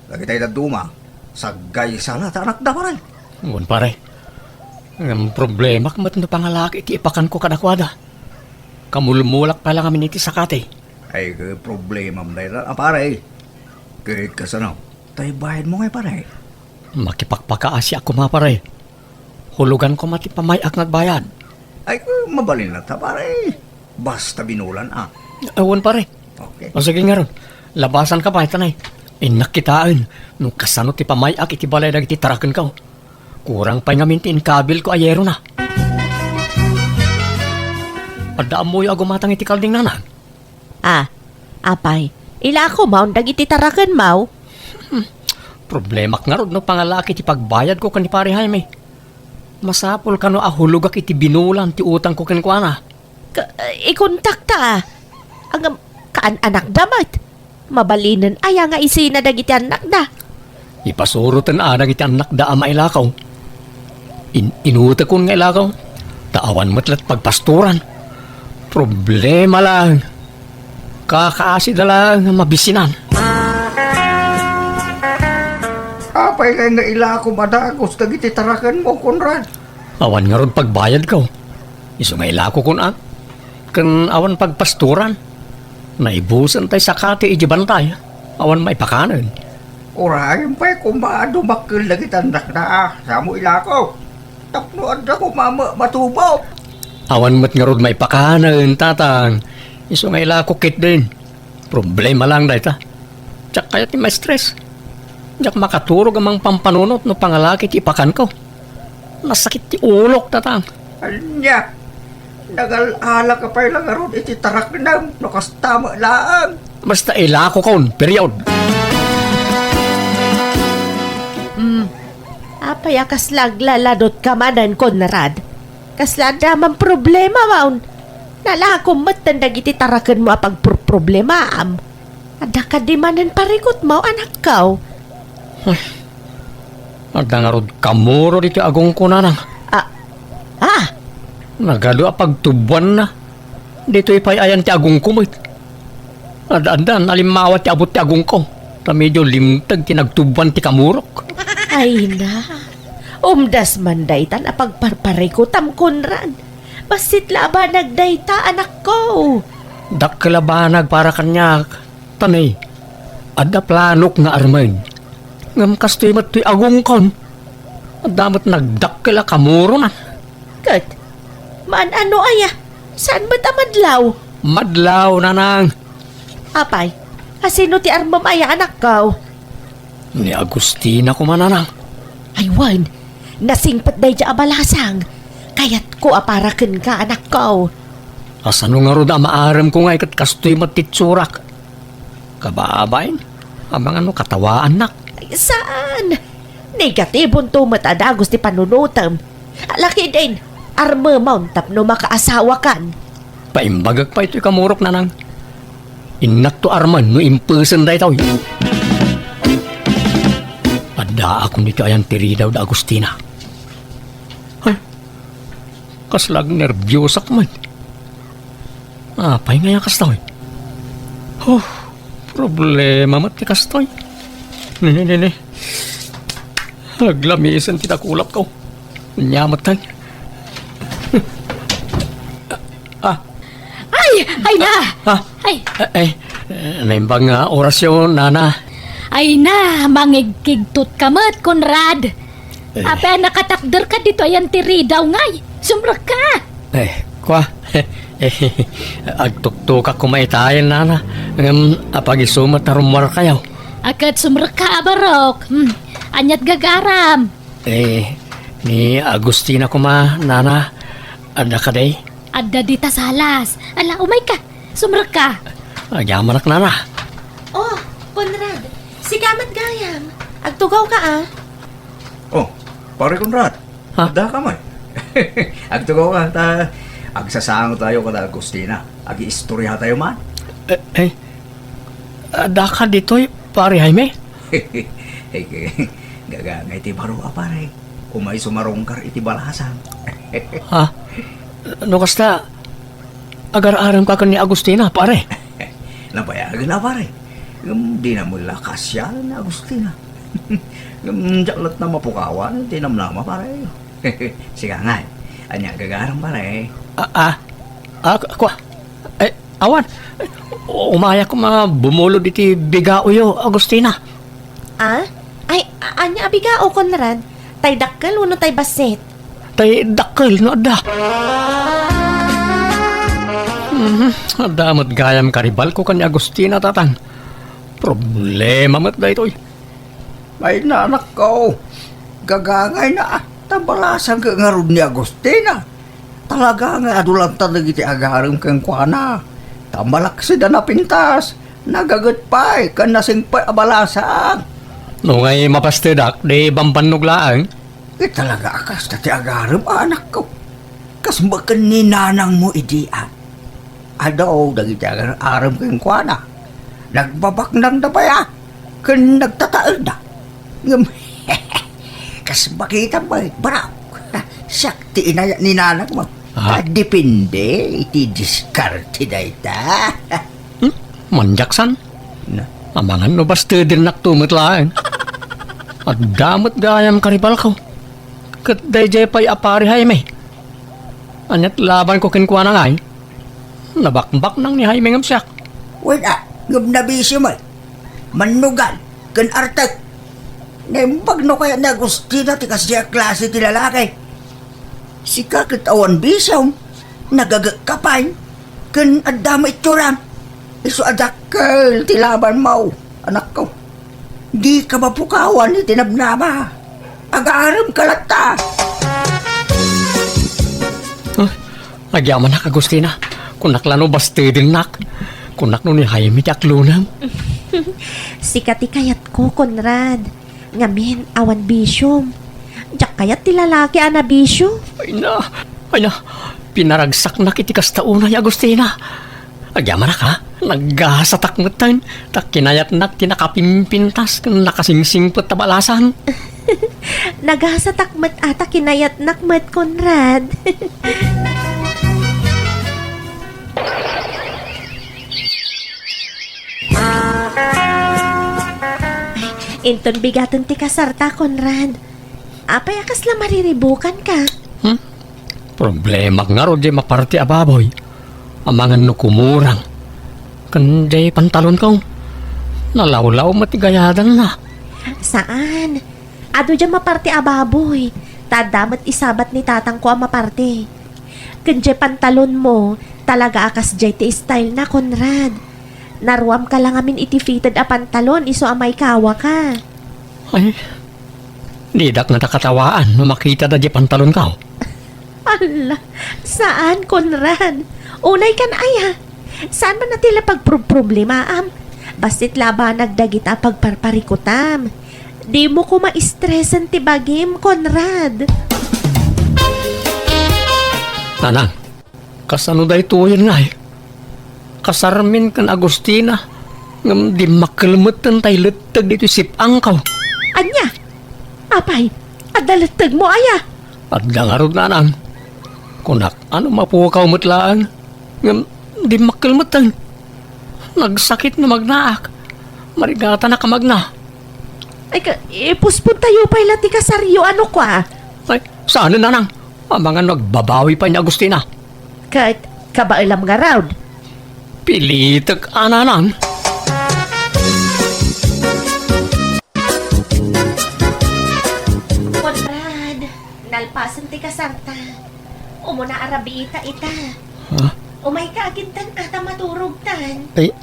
Dagitay dadduma, saggaysa la ti annakda, pare. Wen, pare. Ngem problemak met no pangalak iti ipakanko kadakuada. Kamulmulak pay la ngamin iti sakati. Ay, ket problemam dayta a, pare. Ket kasano? Tay bayadmo ngay, pare? Makipakpakaasiak koma, pare. Hulogan koma ti pamay-ak nga agbayad. Ay, mabalin latta, pare. Basta binulan, a. Awan, pare. Okay. O, sige ngarud. Labasanka pay, tanay. Innak kitaen no kasano ti pamay-ak iti balay dagiti tarakenko. Kurang pay ngamin ti inkabilko a yerona. Adda ammoyo a gumatang iti kalding, nanang? Ah, apay, ilako maon dagiti tarakenmo? Hmm, problemak ngarud no pangalak iti pagbayadko ken ni Pare Jaime. Masapul kano a hulogak iti binulan ti utangko kenkuana? Ka-, ikontakta, a. Ngem, kaan-anakda met. Mabalinen aya nga isina dagiti annakda? Ipasuroten a dagiti annakda a mailakaw. In-, inutekon nga ilakaw, ta awan met la ti pagpastoran. Problema laeng. Kakaasida laeng nga mabisinan. Apay ngay nga ilakom a dagus dagiti tarakenmo, Conrad? Awan ngarud pagbayadko. Isu nga ilakokon a. Ken awan pagpastoran. Naibusen tay sakati idiay bantay. Awan maipakanen. Urayen pay koma a dumakkel dagiti annakda a, samo ilako. Tapno adda koma ma-, matubo. Awan met ngarud maipakanen, tatang. Isu nga ilako ketdin. Problema laeng dayta. Diak kayat ti ma-stress. Diak makaturog a mangpampanunot no pangalak iti ipakanko. Nasakit ti ulok, tatang. Ania? Nagal-alaka pay la ngarud iti taraknam no kasta met laeng. Basta ilakokon, period. Hmm. Apay a kasla aglaladutka manen, Conrad? Kasla adda man problema, maon? Nalakom metten dagiti tarakenmo a pagproproblemaam. Adda kadi manen parikutmo, anakko? Ay, adda ngarud kamuro ditoy agongko, nanang. Ah, ah! Nagadu a pagtuboanna. Ditoy pay ayan ti agongko met. Ad-addan a limmawa ti abut ti agongko, ta medio limteg ti nagtuboan ti kamurok. Ay na, umdas man daytan a pagparparikutam, Conrad. Bassit la a banag dayta, anakko. Dakkel a banag para kaniak, ta ne, adda planok nga armen. Ngem kastoy met toy agongkon. Adda met nagdakkel a kamuronan. Ket, maan-ano aya? Saan met a madlaw? Madlaw, nanang. Apay, asino ti armem aya, anakko? Ni Agustina koma, nanang. Ay wen, nasingpet daydiay a balasang. Kayatko a para kenka, anakko. Kasano ngarud a maaremko ngay ket kastoy met ti itsurak? Kababain, amangan no katawaannak. Ay, saan? Negatibonto met a dagus ti panunotem. Lakiden, armemon tapno makaasawakan. Paimbagek pay toy kamurok, nanang. Innakto armen no impesen daytoy. Addaakon iti ayan ti ridaw da Agustina. Ay, kasla agnerbiosak met. Apay ngay a kastoy? Huh, problema met ti kastoy. Ni, ni, ni, ni. Aglamisen ti dakulapko. Ania met tay? Ah. Ay! Ay na! Ah. Ay! Ay, naimbag nga orasyo, nana. Ay na, mangigkigtot ka met, Conrad. Eh. Apay a nakatakder ka ditoy ayan ti ridaw ngay? Sumrekka! Eh, kua. Eh, agtuktokak koma itayen, nana. Ngem apag-isu met a rummuarkayo? Aket sumrekka a barok. Hmm. Aniat gagaram? Eh, ni Agustina koma, nana, adda kadi? Adda dita salas. Ala, umayka. Sumrekka. Agyamanak, nana. Oh, Conrad. Sika met gayam. Agtugawka, ah. Oh, Pare Conrad. Ha? Adda ka met. Agtugawka, ta agsasangotayo kada Agustina. Agiistoriatayo man. Eh, eh. Adda ka ditoy, Pare Jaime? Gagangay ti baro a pare. Umay sumarungkar iti balasang. Ha? No kasta, agar-arem ka ken ni Agustina, pare? Nabayagen a, pare. Ngem dina met la kasiar ni Agustina. Ngem diak latta mapukawan ti namnama, pare. Sika ngay, ania gagaram, pare? Ah, ah. Ah, kua. Eh, awan. Umayak koma bumulod iti bigaoyo, Agustina. Ah? Ay, a-, ania a bigao, Conrad? Tay dakkel wenno tay bassit? Tay dakkel no adda. Mhm, adda met gayam karibalko ken ni Agustina, tatang. Problema met daytoy. Ay, nanakko, gagangayna, ta balasang ngarud ni Agustina. Talaga nga adu latta dagiti agarem kenkuana. Ta malaksid a napintas, nagaget pay, ken nasingpet a balasang. No ngay mapastedak, di bambannog laeng. Ket talaga a kasta ti agarem, anakko. Kas baken ni nanangmo idi, a. Adu dagiti agar-arem kenkuana. Nagbabaknangda pay, a, ken nagtataerda. Ngem, kas bakitam met, barok. Siak ti inayat ni nanakmo. Ah. Ta depende iti diskarte dayta. Hmm? Manjaksan? Na? Amangan no bastedennakto met laeng. Adda met gayam karibalko. Ket daydiay pay a Pare Jaime. Aniat labanko kenkuana ngay? Nabakbaknang ni Jaime ngem siak. Wen a, ngem nabisio met. Mannugan, ken artek. Naimbag no kayat ni Agustina ti kasdiay a klase ti lalaki. Sika ket awan bisiom, nagagekka pay, ken adda met itsuram. Isu a dakkel ti labanmo, anakko. Dika mapukawan iti namnama. Agaremka latta. Ah, agyamanak, Agustina. Kunak la no bastedennak. Kunak no ni Jaime ti aklonem. Sika ti kayatko, Conrad. Ngamin, awan bisiom. Diak kayat ti lalaki a nabisio. Ay na, ay na. Pinaragsaknak iti kasta unay, Agustina. Agyamanak, ha? Nagasatak metten, ta kinayatnak ti nakapimpintas ken nakasingsingpet a balasang. Nagasatak met a ta kinayatnak met, Conrad. Inton bigaten ti kasarta, Conrad. Apay a kasla mariribukanka? Hmm? Problemak ngarud diay maparti a baboy. Amangan no kumurang. Ken diay pantalonko. Nalawlaw met ti gayadanna. Saan? Adu diay maparti a baboy. Ta adda met isabat ni tatangko a maparti. Ken diay pantalonmo, talaga a kasdiay ti style na, Conrad. Naruamka la ngamin iti fitted a pantalon isu a maikawaka. Ay, didak nga nakatawaan no makita da di pantalon ko. Ala, saan, Conrad? Unay kan aya. Saan man a ti la pagproproblemaam? Bastit labanag dagita pagparparikutam. Di mo ko maistresan ti bagim, Conrad. Nanang, kasano daytoyen ngay? Kasarmin ken Agustina, ngem dimmakkel metten tay letteg ditoy sip-angko. Ania? Apay, adda lettegmo aya? Adda ngarud, nanang. Kunak, ano mapukaw met laeng? Ngem dimmakkel metten. Nagsakit no magnaak. Marigatanak a magna. Ay, ka, ipuspon tayo pay la ti kasaryo, ano kwa? Ay, saan, nanang? Amangan no agbabawi pay ni Agustina. Ket, kabaelam ngarud. Pilitek a, nanang. Conrad, nalpasen ti kasarta. Umuna a rabiita ita. Ha? Umayka agin tan ata maturogtan. Ay,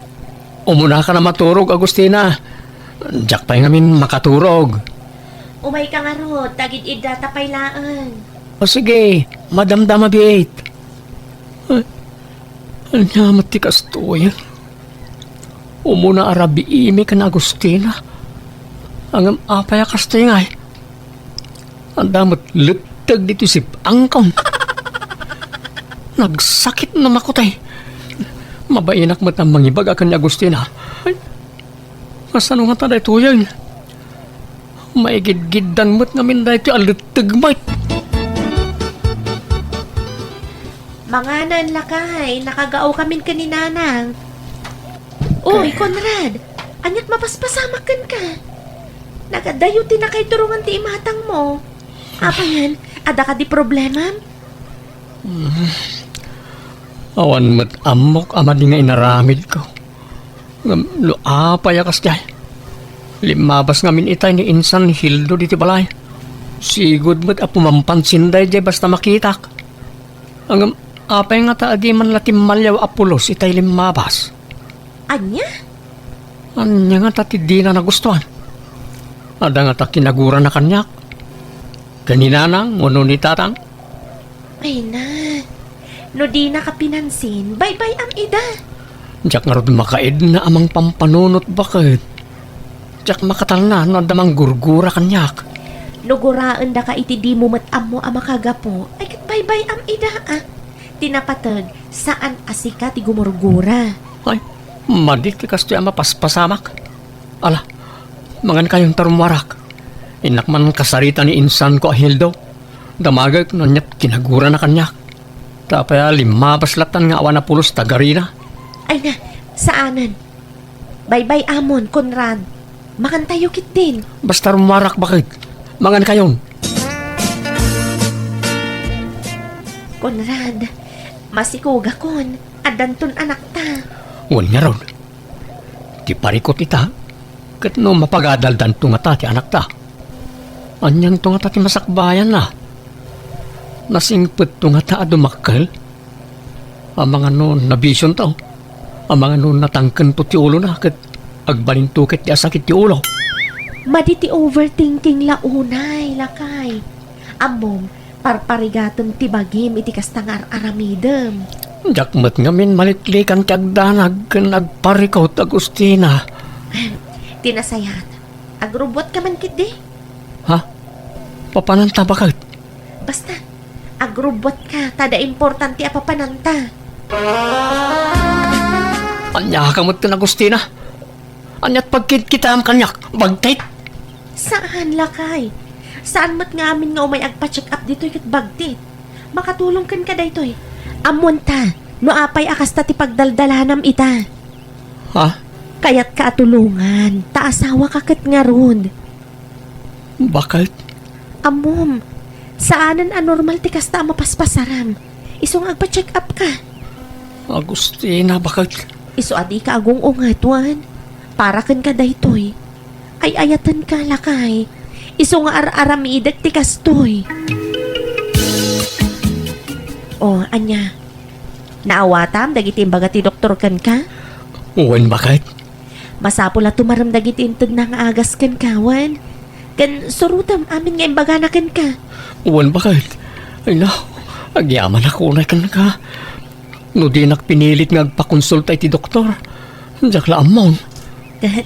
umunaka a maturog, Agustina. Diak pay ngamin makaturog. Umayka ngarud, tagid-iddata pay laeng. O sige, madamdama biit. Ay, ania met ti kastoy? Umuna a rabiimi ken Agustina. Ngem apay a kastoy ngay? Adda met letteg ditoy sip-angko. Nagsakit no makutay. Mabainak met a mangibaga ken ni Agustina. Ay, kasano ngata daytoyen? Maigidgiddan met ngamin daytoy a letteg met. Manganan, lakay, nakagaokamin ken ni Nanang. Uy, Conrad, aniat mapaspasamak kenka? Nagadayo ti nakaiturongan ti imatangmo. Apayan, adda kadi problemam? Awan met ammok a madi nga inaramidko. Ngem no apay a kasdiay, limmabas ngamin itay ni insan Hildo ditoy balay. Sigud met a pumampansin daydiay basta makitak. Ngem apay ngata a di man la timmaliaw a pulos itay limmabas? Ania? Ania ngata ti dina nagustuan? Adda ngata kinagurana kaniak? Ken ni Nanang wenno ni Tatang? Ay na, no dinaka pinansin, baybay-am ida. Diak ngarud makaidna a mangpampanunot baket. Diak makatalna no adda manggurgura kaniak. No guraendaka iti dimo met ammo a makagapu, ay ket baybay-am ida, a. Ti napateg, saan a sika ti gumurgura. Ay, madi ti kastoy a mapaspasamak. Ala, mangankayon ta rummuarak. Innak man kasarita ni insanko a Hildo. Damagek no aniat kinagurana kaniak. Ta apay a limmabas lattan nga awan a pulos ta garina. Ay na, saanen. Baybay-amon, Conrad. Mangantayo ketdin. Basta rummuarak baket. Mangankayon. Conrad, masikugakon. Addanton anakta. Wen ngarud. Ti parikut ita, ket no mapagadaldanto ngata ti anakta, anianto ngata ti masakbayanna? Nasingpetto ngata a dumakkel? Amangan no nabisionto? Amangan no natangkento ti ulona ket agbalinto ket ti asakit ti ulo? Madi ti overthinking la unay, lakay. Ammom, parparigatem ti bagim iti kasta nga ar-aramidem. Diak met ngamin maliklikan ti agdanag ken agparikut, Agustina. Ahem, ti nasayaat, agrubbuatka man ketdi. Ha? Papananta baket? Basta, agrubbuatka, ta adda importante a papananta. Ania ka met ken Agustina? Aniat pagkitkitaem kaniak? Bagtit? Saan, lakay. Saan met nga amin nga umay agpa-check up ditoy ket bagtit. Makatulong kenka daytoy. Ammonta, no apay a kasta ti pagdaldalanam ita. Ha? Kayatka a tulongan, ta asawaka ket ngarud. Baket? Ammom, saanen a normal ti kasta a mapaspasaram. Isu nga agpa-check up ka. Agustina, baket? Isu a dika agung-unget, wen? Para kenka daytoy. Ay-ayatenka, lakay. Isu nga ar-aramidek ti kastoy. O, ania? Naawatam dagiti imbaga ti doktor kenka? Wen, baket? Masapul a tumarem dagiti intedna nga agas kenka, wen? Ken surotem amin nga imbagana kenka. Wen, baket. Ay, no. Agyamanak unay kenka. No dinak pinilit nga agpakonsulta iti doktor, diak la ammon. Ket,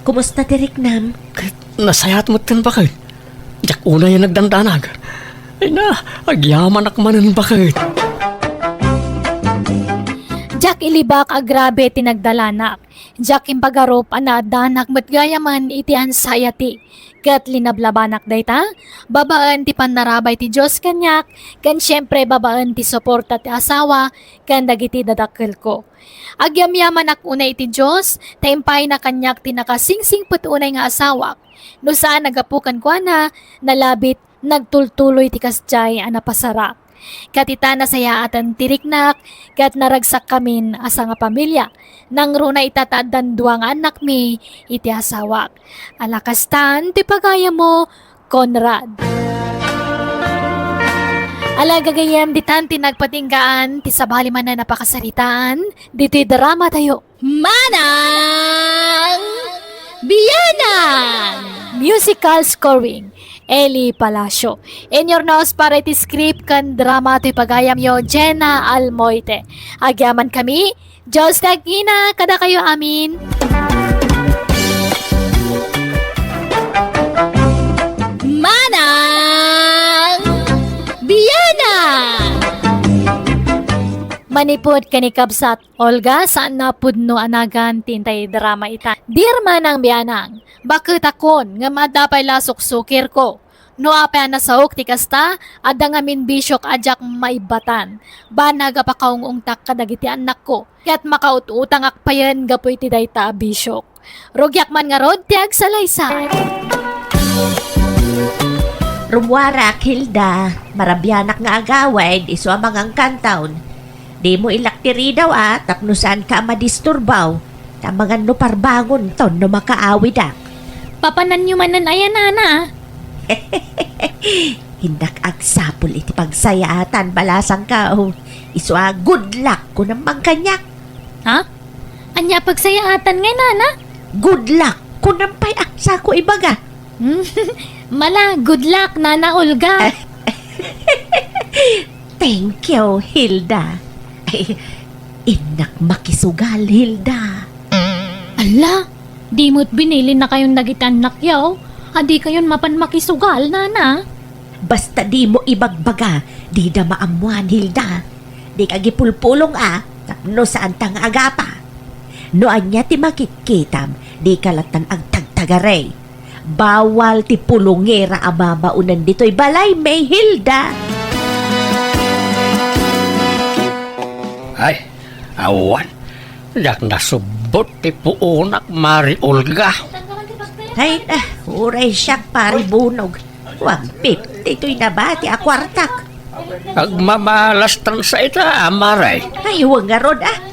kumusta ti riknam? Ket, nasayaat metten, baket. Diak unay a nagdandanag. Ay na, agyamanak manen, baket. Diak ilibak a grabe ti nagdalanak. Diak impagarup a naaddanak met gayamen iti anxiety. Ket linablabanak dayta, babaen ti pannarabay ti Dios kaniak, ken siempre babaen ti suporta ti asawa ken dagiti dadakkelko. Agyamyamanak unay iti Dios, ta impayna kaniak ti nakasingsingpet unay nga asawak. No saan a gapu kenkuana, nalabit, nagtultuloy ti kasdiay a napasarak. Ket ita, nasayaaten ti riknak, ket naragsakkamin a sangapamilya. Nangruna ita ta addan dua nga annakmi iti asawak. Ala kastan ti pagayammo, Conrad. Ala gagayyem, ditan ti nagpatinggaan ti sabali manen a pakasaritaan ditoy dramatayo. Manang Bianang! Musical scoring, Eli Palacio. Inyurnos para iti script ken drama toy pagayamyo, Jenna Almoite. Agyamankami, Dios ti agina kadakayo amin. Manang Bianang! Manipud ken ni kabsat Olga, saan a pudno a nagan ti intay drama ita. Dear Manang Bianang, baketakon, ngem adda pay la suksukirko. No apay a nasaok ti kasta, adda ngamin bisiok a diak maibbatan. Banag a pakaung-ungtak kadagiti annakko, ket makaut-utangak payen gapu iti dayta a bisiok. Rugiak man ngarud ti agsalaysay. Rummuarak, Hilda, marabianak nga agawid, isu a mangangkantaon. Dimo ilak ti ridaw a, tapno saanka a madisturbaw. Ta amangan no parbangonton no makaawidak. Papananyo manen aya, nana? Innak agsapul iti pagsayaatan, balasangka, o. Isu a, good luck, kunam man kaniak. Ha? Ania a pagsayaatan ngay, nana? Good luck, kunam pay a, sako ibaga. Mala, good luck, Nana Olga. Thank you, Hilda. Ay, innak makisugal, Hilda. Ala, di mo't binilinnakayon dagiti annakyo. Adikayon mapan makisugal, nana. Basta dimo ibagbaga, dida maammuan, Hilda. Dika agipulpulong a, tapno saanta nga agapa. No ania ti makitkitam, dika lattan agtagtagari. Bawal ti pulongera a babaonen ditoy balaymi, Hilda. Ay, awan. Diak nasubbot ti puonak, Mari Olga. Ay na, uray siak, Pari Bunog. One fifty toy nabati a kuartak. Agmamalastan sa ita, Mari. Ay, wen ngarud, a.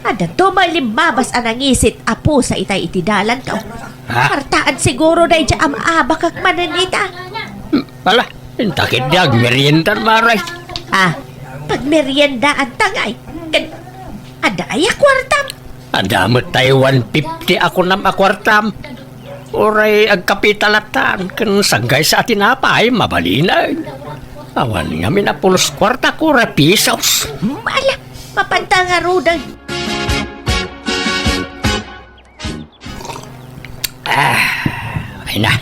Adda duma limmabas a nangisit a pusa itay iti dalan, kaw. Ha? Kuartaan siguro daydiay a maabakak manen ita. Hmm, ala, inta ketdi agmerienda, Mari. A, pagmeriendaanta ngay. Ken, adda aya kuartam? Adda met tay one fifty a kunam a kuartam. Uray agkapita lattan ken sanggaysa a tinapay, mabalinen. Awan ngamin a pulos kuarta, kora pisos. Ala, mapanta ngaruden. A, ay na.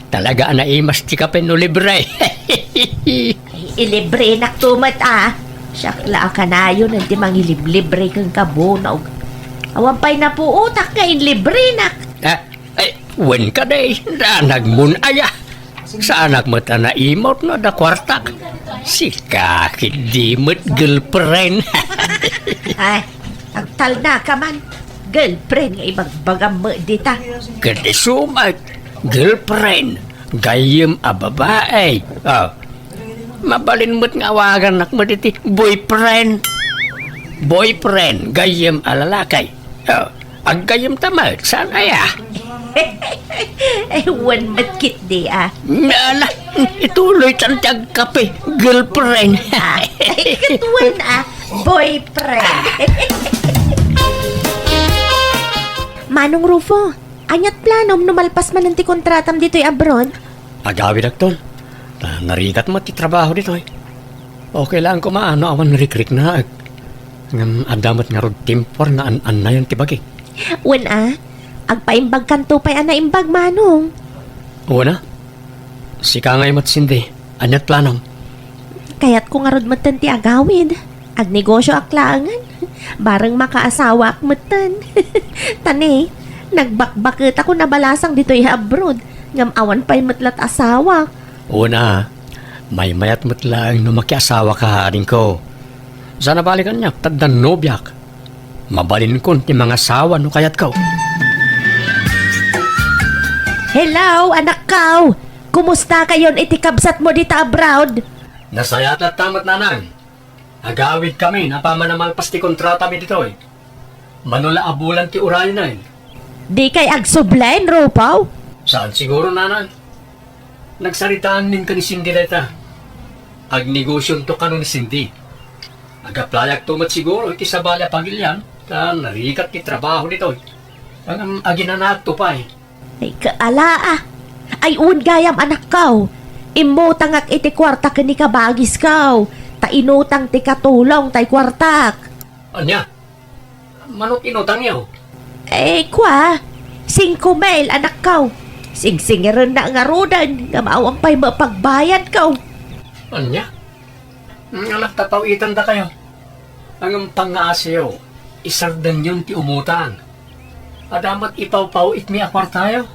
Talaga a naimas ti kape no libre. Ay, ilibrenak to met, a. Siak la a kanayon ti mangiliblibre kenka, Bunog. Awan pay napuotak nga inlibrenak. A, ay, wen kadi, danagmon aya. Saanak met a naimut no adda kuartak. Sika ketdi met girlfriend. Ay, agtalnaka man. Girlfriend nga ibagbagam met dita. Ket isu met, girlfriend, gayyem a babai. A, mabalin met nga awagannak met iti boyfriend. Boyfriend, gayyem a lalaki. A, aggayyemta met, saan aya? Ay, wen met ketdi, a. Nala, ituloytan ti agkape, girlfriend. A, ay, ket wen, a, boyfriend. Manong Rufo, Ania't planom no malpas manen ti kontratam ditoy abroad? Agawidakton. Ta narigat met ti trabaho ditoy. Okay lang koma no awan rikriknaek. Ngem adda met ngarud timpuar nga an-annayon ti bagi. Wen a, agpaimbagkanto pay a naimbag, Manong. Wen a, sika ngay met, Cindy. Ania't planom? Kayatko ngarud metten ti agawid. Agnegosioak laengen. Bareng makaasawaak metten. Ta ne, nagbakbaketako a balasang ditoy abroad. Ngem awan pay met la't asawak. Wen a, maymayat met laeng no makiasawaka, adingko. Saan a bale kaniak, ta addan nobiak. Mabalinkon ti mangasawa no kayatko. Hello, anakko! Kumustakayon iti kabsatmo dita abroad? Nasayaat latta met, Nanang. Agawidkamin apaman a malpas ti kontratami ditoy. Mano la a bulan ti uraynen. Dikay agsubli, Rufo? Saan siguro, Nanang. Nagsaritaan ninka ni Cindy dayta. Agnegosionto kano ni Cindy. Agaplayakto met siguro iti sabali a pagilian, ta narigat ti trabaho ditoy. Ngem aginanaakto pay. Ay, kaala, a. Ay, wen gayam, anakko. Immutangak iti kuarta ken ni kabagisko. Ta inutang ti katulong tay kuartak. Ania? Mano ti inutangyo? Eh, kua, singko mil, anakko. Singsingirennak ngaruden, ngem awan pay mapagbayadko. Ania? Nga nagtapaw-itandakayo. Ngem pangngaasiyo, isardengyon ti umutang. Adda met ipawpaw-itmi a kuartayo.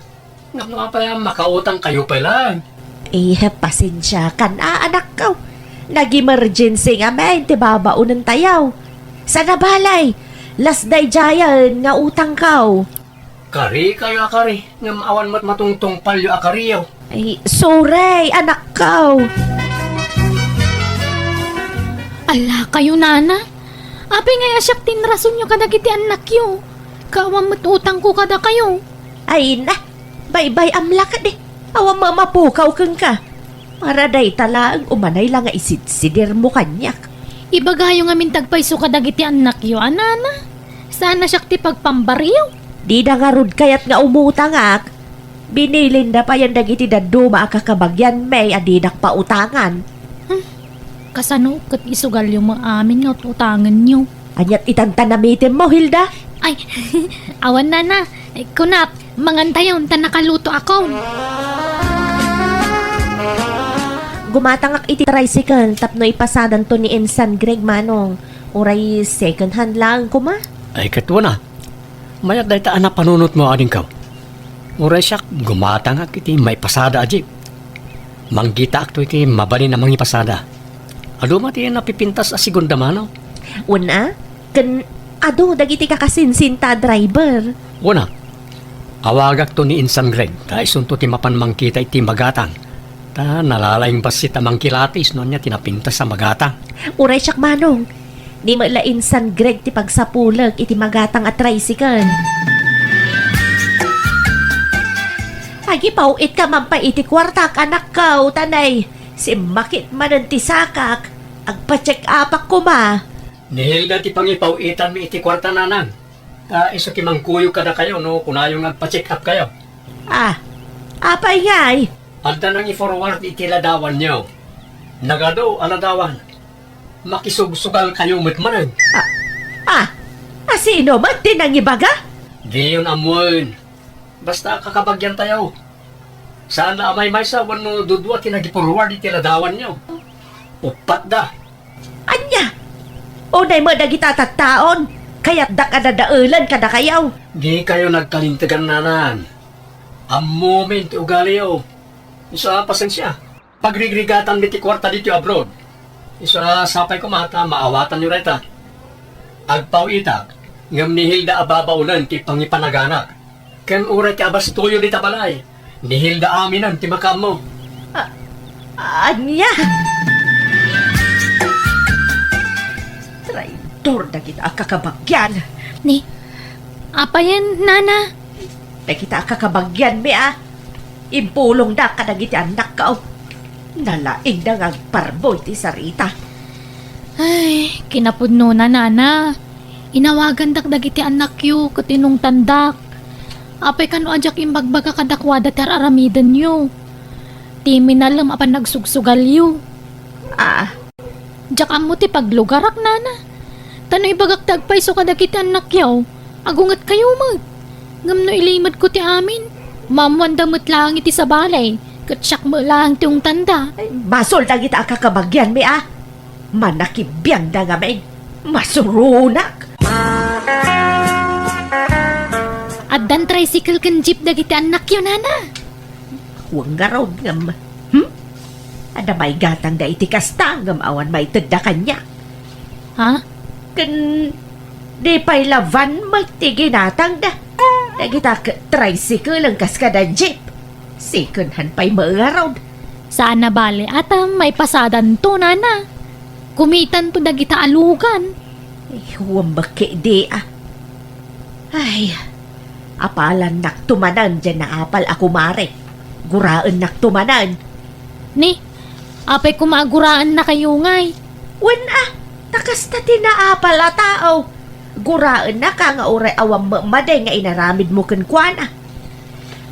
Ngem no apay a makautangkayo pay laeng? Eh, pasensiakan a, anakko. Nag-emergency ngamin ti babaonentayo. Saan a bale, las daydiayen nga utangko. Karikayo a kari, ngem awan met matungtungpalyo a kariyo. Ay, sorry, anakko. Ala kayo, nana. Apay ngay a siak ti inrasonyo kadagiti annakyo? Ket awan met utangko kadakayo. Ay na, baybay-am la kadi. Awan mamapukaw kenka. Para dayta laeng umanay la nga isidsidirmo kaniak. Ibagayo ngamin ti agpayso kadagiti annakyo, a nana. Saan a siak ti pagpambaryo? Dida ngarud kayat nga umutangak. Binilinda payen dagiti dadduma a kakabagianmi a didak pautangan. Hmm. Kasano ket isugalyo met amin nga ut-utangenyo? Ania't itan ta namitemmo, Hilda? Ay, awan, nana. Kunak, mangantayon ta nakalutoakon. Gumatangak iti tricycle tapno ipasadanto ni Insan Greg, Manong. Uray second hand laeng koma? Ay, ket wen a. Mayat dayta a napanunotmo, adingko. Uray siak, gumatangak iti maipasada a jeep. Manggitaakto iti mabalin a mangipasada. Adu met ti napipintas a segunda mano. Wen a, ken adu dagiti kakasinsinta a driver. Wen a, awagakto ni Insan Greg, ta isunto ti mapan mangkita iti magatang. Ta nalalaing bassit a mangkilatis no ania ti napintas a magatang. Uray siak, Manong. Ni met la Insan Greg ti pagsapulek iti magatang a tricycle. Agipaw-itka man pay iti kuartak, anakko, ta nay, simmakit manen ti sakak. Agpa-check-upak koma. Ni Hilda ti pangipaw-itanmi iti kuarta, nanang. Ta isu ti mangkuyog kadakayo no kunayo nga agpa-check-upkayo. Ah, apay ngay? Adda nangi-forward iti ladawanyo. Nagadu a ladawan. Makisugsugalkayo met manen. Ah, ah, a sino met ti nangibaga? Diyon ammoen. Basta kakabagiantayo. Saan a maymaysa wenno dudua ti nagi-forward iti ladawanyo. Uppat da. Ania? Unay met dagita tattaon, kayatdak a dadaelen kadakayo. Dikayo nagkalintegan, nanang. Ammomin ti ugaliyo. Isu a pasensia. Pagrigrigatanmi ti kuarta ditoy abroad. Isu a sapay koma ta maawatanyo dayta. Agpaw-itak, ngem ni Hilda a babaonen ti pangipanaganak. Ken uray ti abastoyo dita balay, ni Hilda aminen ti makaammo. A-, ania? Traidor dagita a kakabagian. Ni, apayen, nana? Dagita a kakabagianmi a. Impulongda kadagiti annakko. Nalaingda nga agparbo iti sarita. Ay, kinapudnona, nana. Inawagandak dagiti annakyo ket inungtandak. Apay kano a diak imbagbaga kadakuada ti ar-aramidenyo? Ti minalem a panagsugsugalyo. Ah. Diak ammo ti paglugarak, nana. Ta no ibagak ti agpayso kadagiti annakyo, agungetkayo met. Ngem no ilimedko ti amin, maammoanda met laeng iti sabali, ket siak met laeng ti ungtanda. Ay, basol dagita a kakabagianmi a. Manakibiangda ngamin. Masuronak. Addan tricycle ken jeep dagiti annakyo, nana. Wen ngarud ngem, hmm? Adda maigatangda iti kasta ngem awan maitedda kaniak. Ha? Ken di pay la van met ti ginatangda. Dagita ket tricycle-en kas kada jeep. Second hand pay met ngarud. Saan a bale, atam, maipasadanto, nana. Kumitanto dagita a lugan. Ay, huwam bakki di, ah. Ay, apalannakto manen diay naapal a kumare. Guraennakto manen. Ni, apay koma a guraennakayo ngay? Wen a, ta kasta ti naapal a tao. Guraennaka nga uray awan met madi nga inaramidmo kenkuana.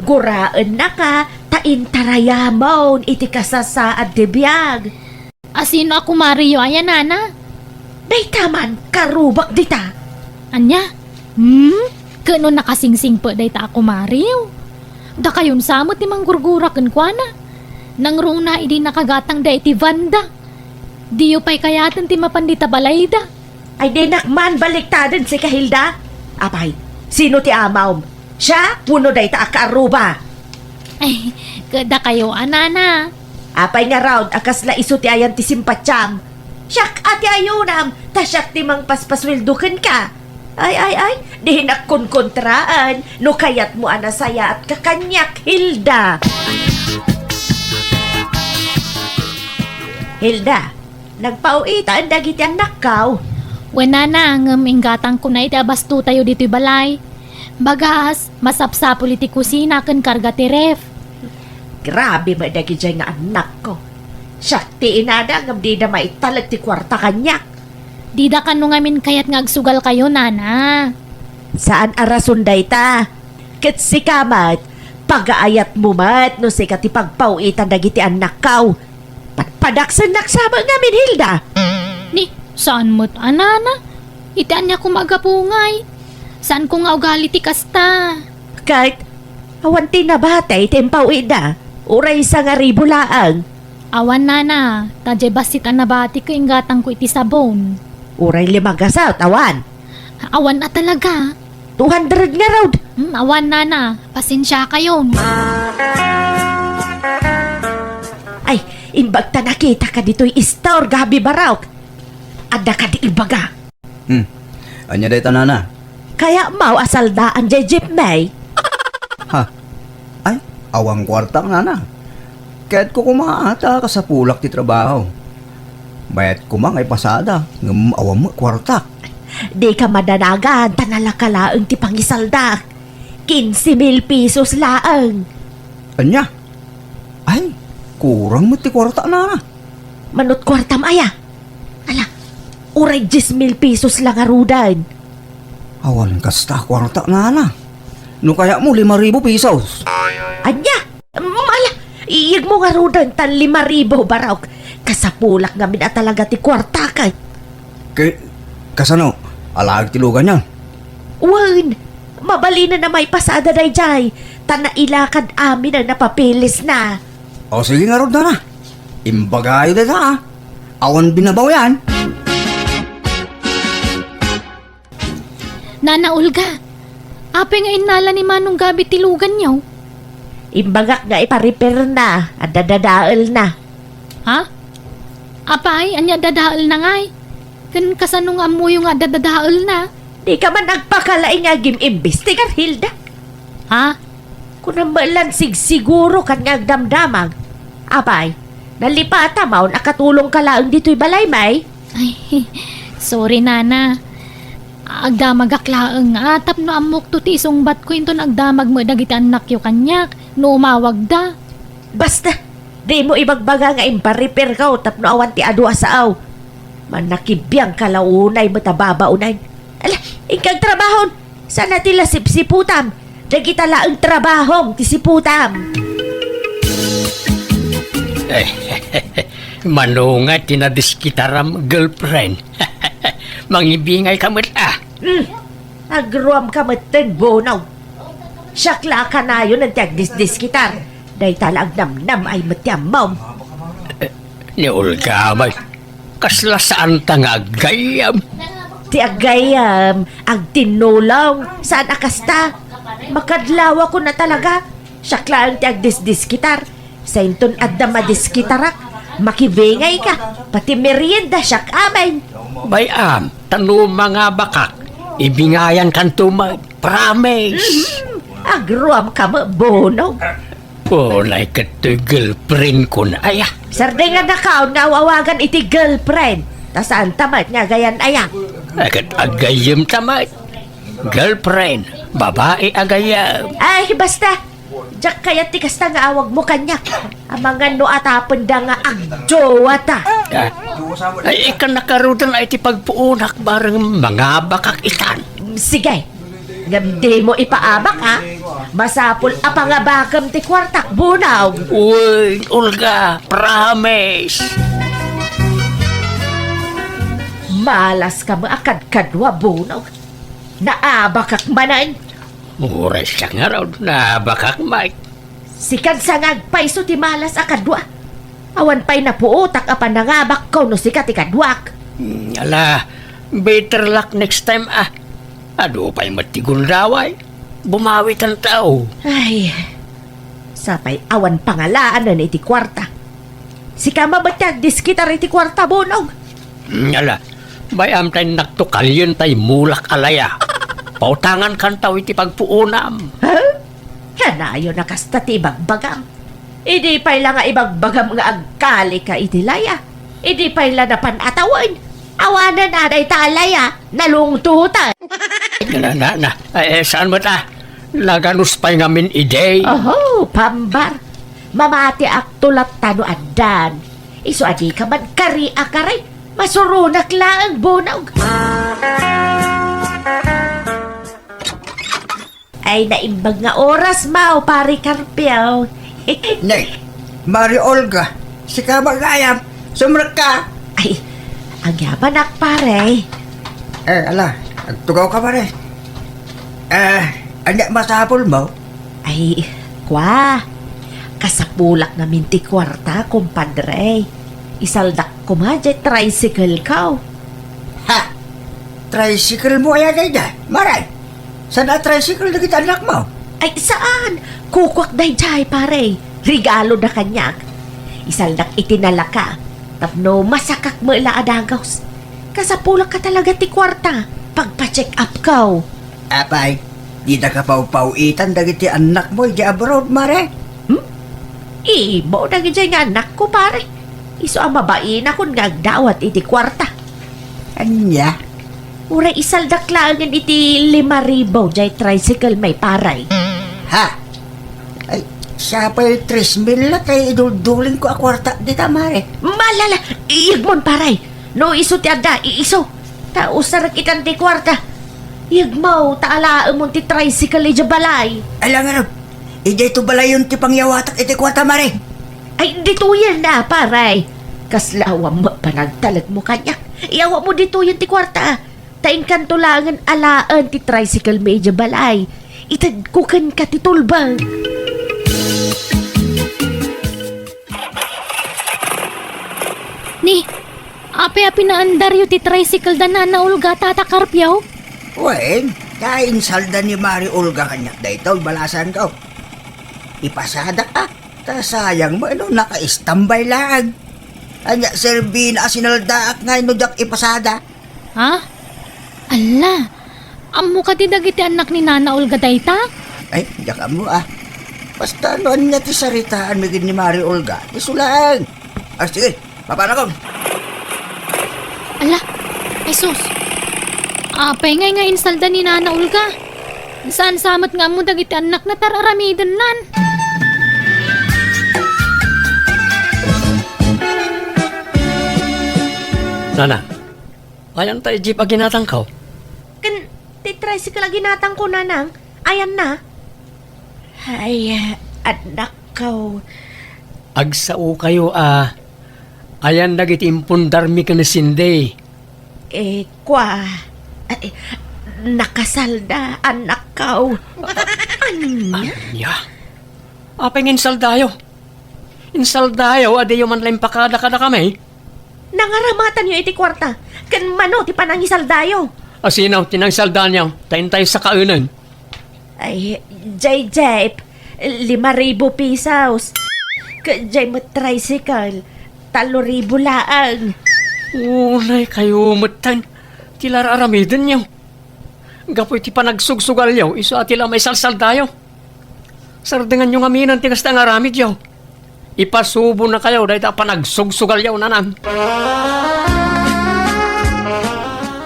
Guraennaka ta intarayamon iti kasasaad ti biag. A sino a kumareyo aya, nana? Dayta man, karubak dita. Ania? Hmm? Ket no nakasingsingpet dayta a kumareyo, dakayon sa met ti manggurgura kenkuana. Nangruna idi nakagatangda iti vanda. Diyo pay kayaten ti mapan dita balayda. Ay, dinak man baliktaden sika, Hilda. Apay, sino ti amawm? Siak wenno dayta a kaarruba? Ay, ket dakayo a, nana. Apay ngarud a kasla isu ti ayan ti simpatiam? Siak a ti ayunam, ta siak ti mangpaspasueldo kenka. Ay, ay, ay, dinak konkontraan no kayatmo a nasayaatka kaniak, Hilda. Hilda, nagpau-itaen dagiti annakkaw? Wen, nana, ngem inggatangkona iti abastotayo ditoy balay. Bagas, masapsapul iti kusina ken karga ti ref. Grabe met dagidiay nga annakko. Siak ti inada ngem dida maitalek ti kuarta kaniak. Dida kano ngamin kayat nga agsugalkayo, nana. Saan a rason dayta. Ket sika met, pagaayatmo met no sika ti pagpau-itan dagiti annakkaw. Padpadaksennak sa met ngamin, Hilda. Ni, saan met a, nana? Iti ania koma a gapu ngay? Saanko nga ugali ti kasta. Ket, awan ti nabati ti impau-itda. Uray sangaribu laeng. Awan, nana, ta diay bassit a nabati ket inggatangko iti sabon. Uray lima gasut, awan. Awan a talaga. Two hundred ngarud. Hmm, awan, nana. Pasensiakayon. Ay, imbag ta nakitaka ditoy istor, Gabi Barok. Adda kadi ibaga? Hmm. Ania dayta, nana? Kayatmo a saldaan diay jeep mi? Ha? Ay, awan kuartak, nana. Kayatko koma a ta kasapulak ti trabaho. Bayat koma nga ipasada, ngem awan met kuartak. Dika madanagan, ta nalaka laeng ti pangisaldak. Quince mil pesos laeng. Ania? Ay, kurang met ti kuartak, nana. Manut kuartam aya? Ala, uray dies mil pesos la ngaruden. Awan kasta kuartak, nana. No kayatmo, lima ribu pesos. Ania? Mm, ala, iyegmo ngaruden ta lima ribu, Barok. Kasapulak ngamin a talaga ti kuartak. Ke-, kasano? Alaek ti luganyo? Wen, mabalinen a maipasada daydiay, ta nailakad amin a napapilisna. O, sige ngarud, nana. Imbagayo dayta, a. Awan binabawian. Nana Olga, apay nga innala ni Manong Gabi ti luganyo? Imbagak nga ipa-repairna, adda dadaelna. Ha? Apay, ania dadaelna ngay? Ken kasano nga ammoyo nga adda dadaelna? Dika man agpakalaing nga agim-imbestigar, Hilda. Ha? Kunam met lan sigsiguro ken nga agdamdamag. Apay, nalipatam a katulongka laeng ditoy balay, may? Ay, sorry, nana. Agdamagak laeng, a, tapno ammokto ti isungbatko inton agdamag met dagiti annakyo kaniak no umawagda. Basta, dimo ibagbaga nga impa-repairko tapno awan ti adu a sao. Manakibiangka la unay met a babaonen. Ala, inka agtrabahon. Saan a ti la sipsiputam. Dagita laeng trabahom ti siputam. Eh, mano nga ti nadiskitaram, girlfriend? Mangibingay ka met, ah. Hmm. Agruam ka metten, Bonong. Siak la a kanayon ti agdisdiskitar. Dayta la agnamnam ay met ti ammom. Eh, ni Olga met. Kasla saanta nga aggayyem? Ti aggayyem, agtinnulong, saan a kasta. Makadlawakon a talaga. Siak laeng ti agdisdiskitar. Sainton adda madiskitarak, makibingay ka. Pati merienda, siak amin. Bay-am, ta no mangabakak, ibingayan kanto met. Promise. Mhm. Agruam ka met, Bonong. Unay ket toy girlfriend kon aya. Sardengannakaon nga aw-awagan iti girlfriend. Ta saanta met nga agayan aya. Ay, ket agayyem ta met. Girlfriend, babai agayyem. Ay, basta. Diak kayat ti kasta nga awagmo kaniak. Amangan no atapenda nga agjowa ta. Ah, ay, ikkan nakarudan ay ti pagpuonak bareng mangabakak itan. Sige. Ngem dimo ipaabak, a. Masapul a pangabakam ti kuartak, Bonong. Uy, Olga, promise. Malas ka met a kadkadua, Bonong. Naabakak manen. Uray siak ngarud, naabakak met. Sikan sa nga agpayso ti malas a kadua. Awan pay napuotak a panangabakko no sika ti kaduak. Mm, ala, better luck next time, ah. Adu pay met ti gundaway. Bumawitan tao. Ay, sapay awan pangalaanen iti kuarta. Sika met ti agdiskitar iti kuarta, Bonong. Mm, ala, bay-am ta innakto kalien tay mulak a laya. Pautangan kantaw iti pagpuonam. Ha? Kanayon a kasta ti ibagbagam. Idi pay la nga ibagbagam nga agkali ka iti laya, idi pay la napan a tawen, awanen a dayta a laya, nalungtotan. Na, na, na, eh, eh, saan met, ah? Naganus pay ngamin idi. Oho, pambar. Mamatiakto latta no addan. Isu a dika man kari a kari, masuronak laeng, Bonong. Ay, naimbag nga oras, Mao, Pare Carpio. Nay, Mari Olga, sika met gayam, sumrekka. Ay, agyamanak, pare. Eh, ala, agtugaw ka, pare. Eh, ania masapul mo? Ay, kua, kasapulak ngamin ti kuarta, kumpadre. Isaldak koma diay tricycle ko. Ha? Tricycle mo aya dayta, Mare? Saan a tricycle dagiti annakmo? Ay, saan? Kukuak daydiay, pare. Regaloda kaniak. Isaldak iti nalaka. Tapno masakak met la a dagus. Kasapulak ka talaga ti kuarta. Pagpa-check up ko. Apay, dida kapawpaw-itan dagiti annakmo idiay abroad, Mare? Hmm? Imo dagidiay nga annakko, pare. Isu a mabainakon nga agdawat iti kuarta. Ania? Uray isaldak laengen iti lima ribu diay tricycle, may pare. Ha? Ay, siapay tres mil la tay iduldulingko a kuarta dita, Mare. Malala, iyegmon, pare. No isu ti adda, iisu. Ta usarek itan ti kuarta. Iyegmo, ta alaemon ti tricycle idiay balay. Ala ngarud, idiay to balayon ti pangyawatak iti kuarta, Mare. Ay, ditoyen na, pare. Kasla awan met panagtalekmo kaniak. Iyawatmo ditoyen ti kuarta. Ta inkanto laengen alaen ti tricycle-mi idiay balay. Itedko kenka ti tulbeng. Ni, apay a pinaandaryo ti tricycle da Nana Olga, Tata Carpio? Wen, ta insalda ni Mari Olga kaniak daytoy, balasanko. Ipasadak, a. Ta sayang met no naka-istambay laeng. Ania serbina a sinaldaak ngay no diak ipasada? Ha? Alla, ammo kadi dagiti annak ni Nana Olga dayta? Ay, diak ammo, a. Basta no ania ti saritaanmi ken ni Mari Olga, isu laeng. A, sige, papanakon. Alla, ay sus. Apay ngay nga insalda ni Nana Olga? Saan sa met nga ammo dagiti annakna ta ar-aramidennan? Nana, ayan ta jeep a ginatangko? Ken ti tricycle a ginatangko, Nanang. Ayanna. Ay, annakko. Agsaokayo a ayan dagiti impundarmi ken ni Cindy. Eh, kua, ay, nakasalda, annakko. Ania? Ania? Apay nga insaldayo? Insaldayo a diyo man la impakada kadakami? Nangaramatanyo iti kuarta, ken mano ti panangisaldayo? Asino ti nangisaldanyo? Ta intay sakaenen. Ay, jay jeep, lima ribu pesos. Ket jay met tricycle, tallo ribu laeng. Unay kayo metten ti lar-aramidenyo. Gapu iti panagsugsugalyo, isu a ti la maisalsaldayo. Sardenganyo ngamin ti kasta nga aramidyo. Ipasubonakayo dayta a panagsugsugalyo, nanang.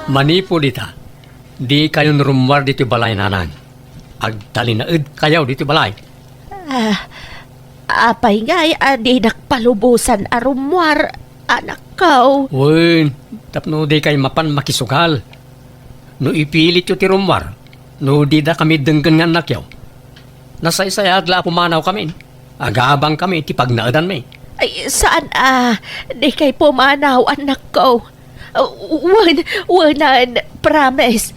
Manipud ita, dikayon rummuar ditoy balay, nanang. Agtalinaedkayo ditoy balay. Ah, apay ngay a dinak palubosan a rummuar, annakko? Wen, tapno dikay mapan makisugal. No ipilityo ti rummuar, no didakami denggen nga annakyo, nasaysayaat la a pumanawkami. Agabangkami iti pagnaedanmi. Ay, saan a dikay pumanaw, annakko. Wen, wenan, promise.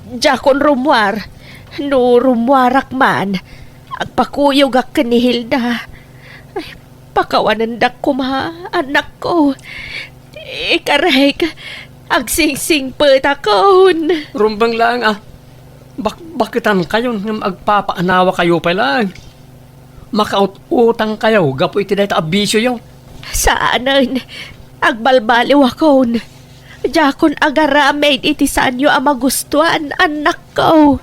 Diakon rummuar. No rummuarak man, agpakuyogak ken ni Hilda. Ay, pakawanendak koma, annakko. Ikarek, agsingsingpetakon. Rumbeng laeng a bakbaketankayon ngem agpapaanawakayo pay laeng. Makaut-utangkayo gapu iti dayta a bisioyo. Saanen, agbalbaliwakon. Diakon agaramid iti saanyo a magustuan, annakko.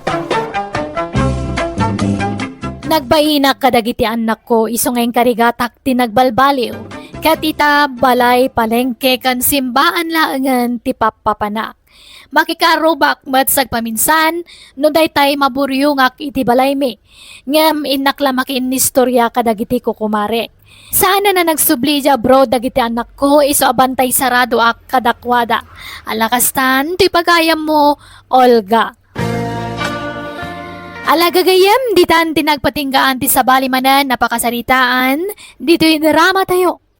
Nagbainak kadagiti annakko isu nga inkarigatak ti nagbalbaliw, ket ita, balay, palengke, ken simbaan laengen ti pappapanak. Makikarubak met sagpaminsan no daytay maburiongak iti balaymi, ngem innak la makiinnistoria kadagiti kukumarek. Saanen a nagsubli idiay abroad dagiti annakko isu a bantay saradoak kadakuada. Ala kastan, toy pagayammo, Olga. Ala gagayyem, ditan ti nagpatinggaan ti sabali manen a pakasaritaan ditoy dramatayo.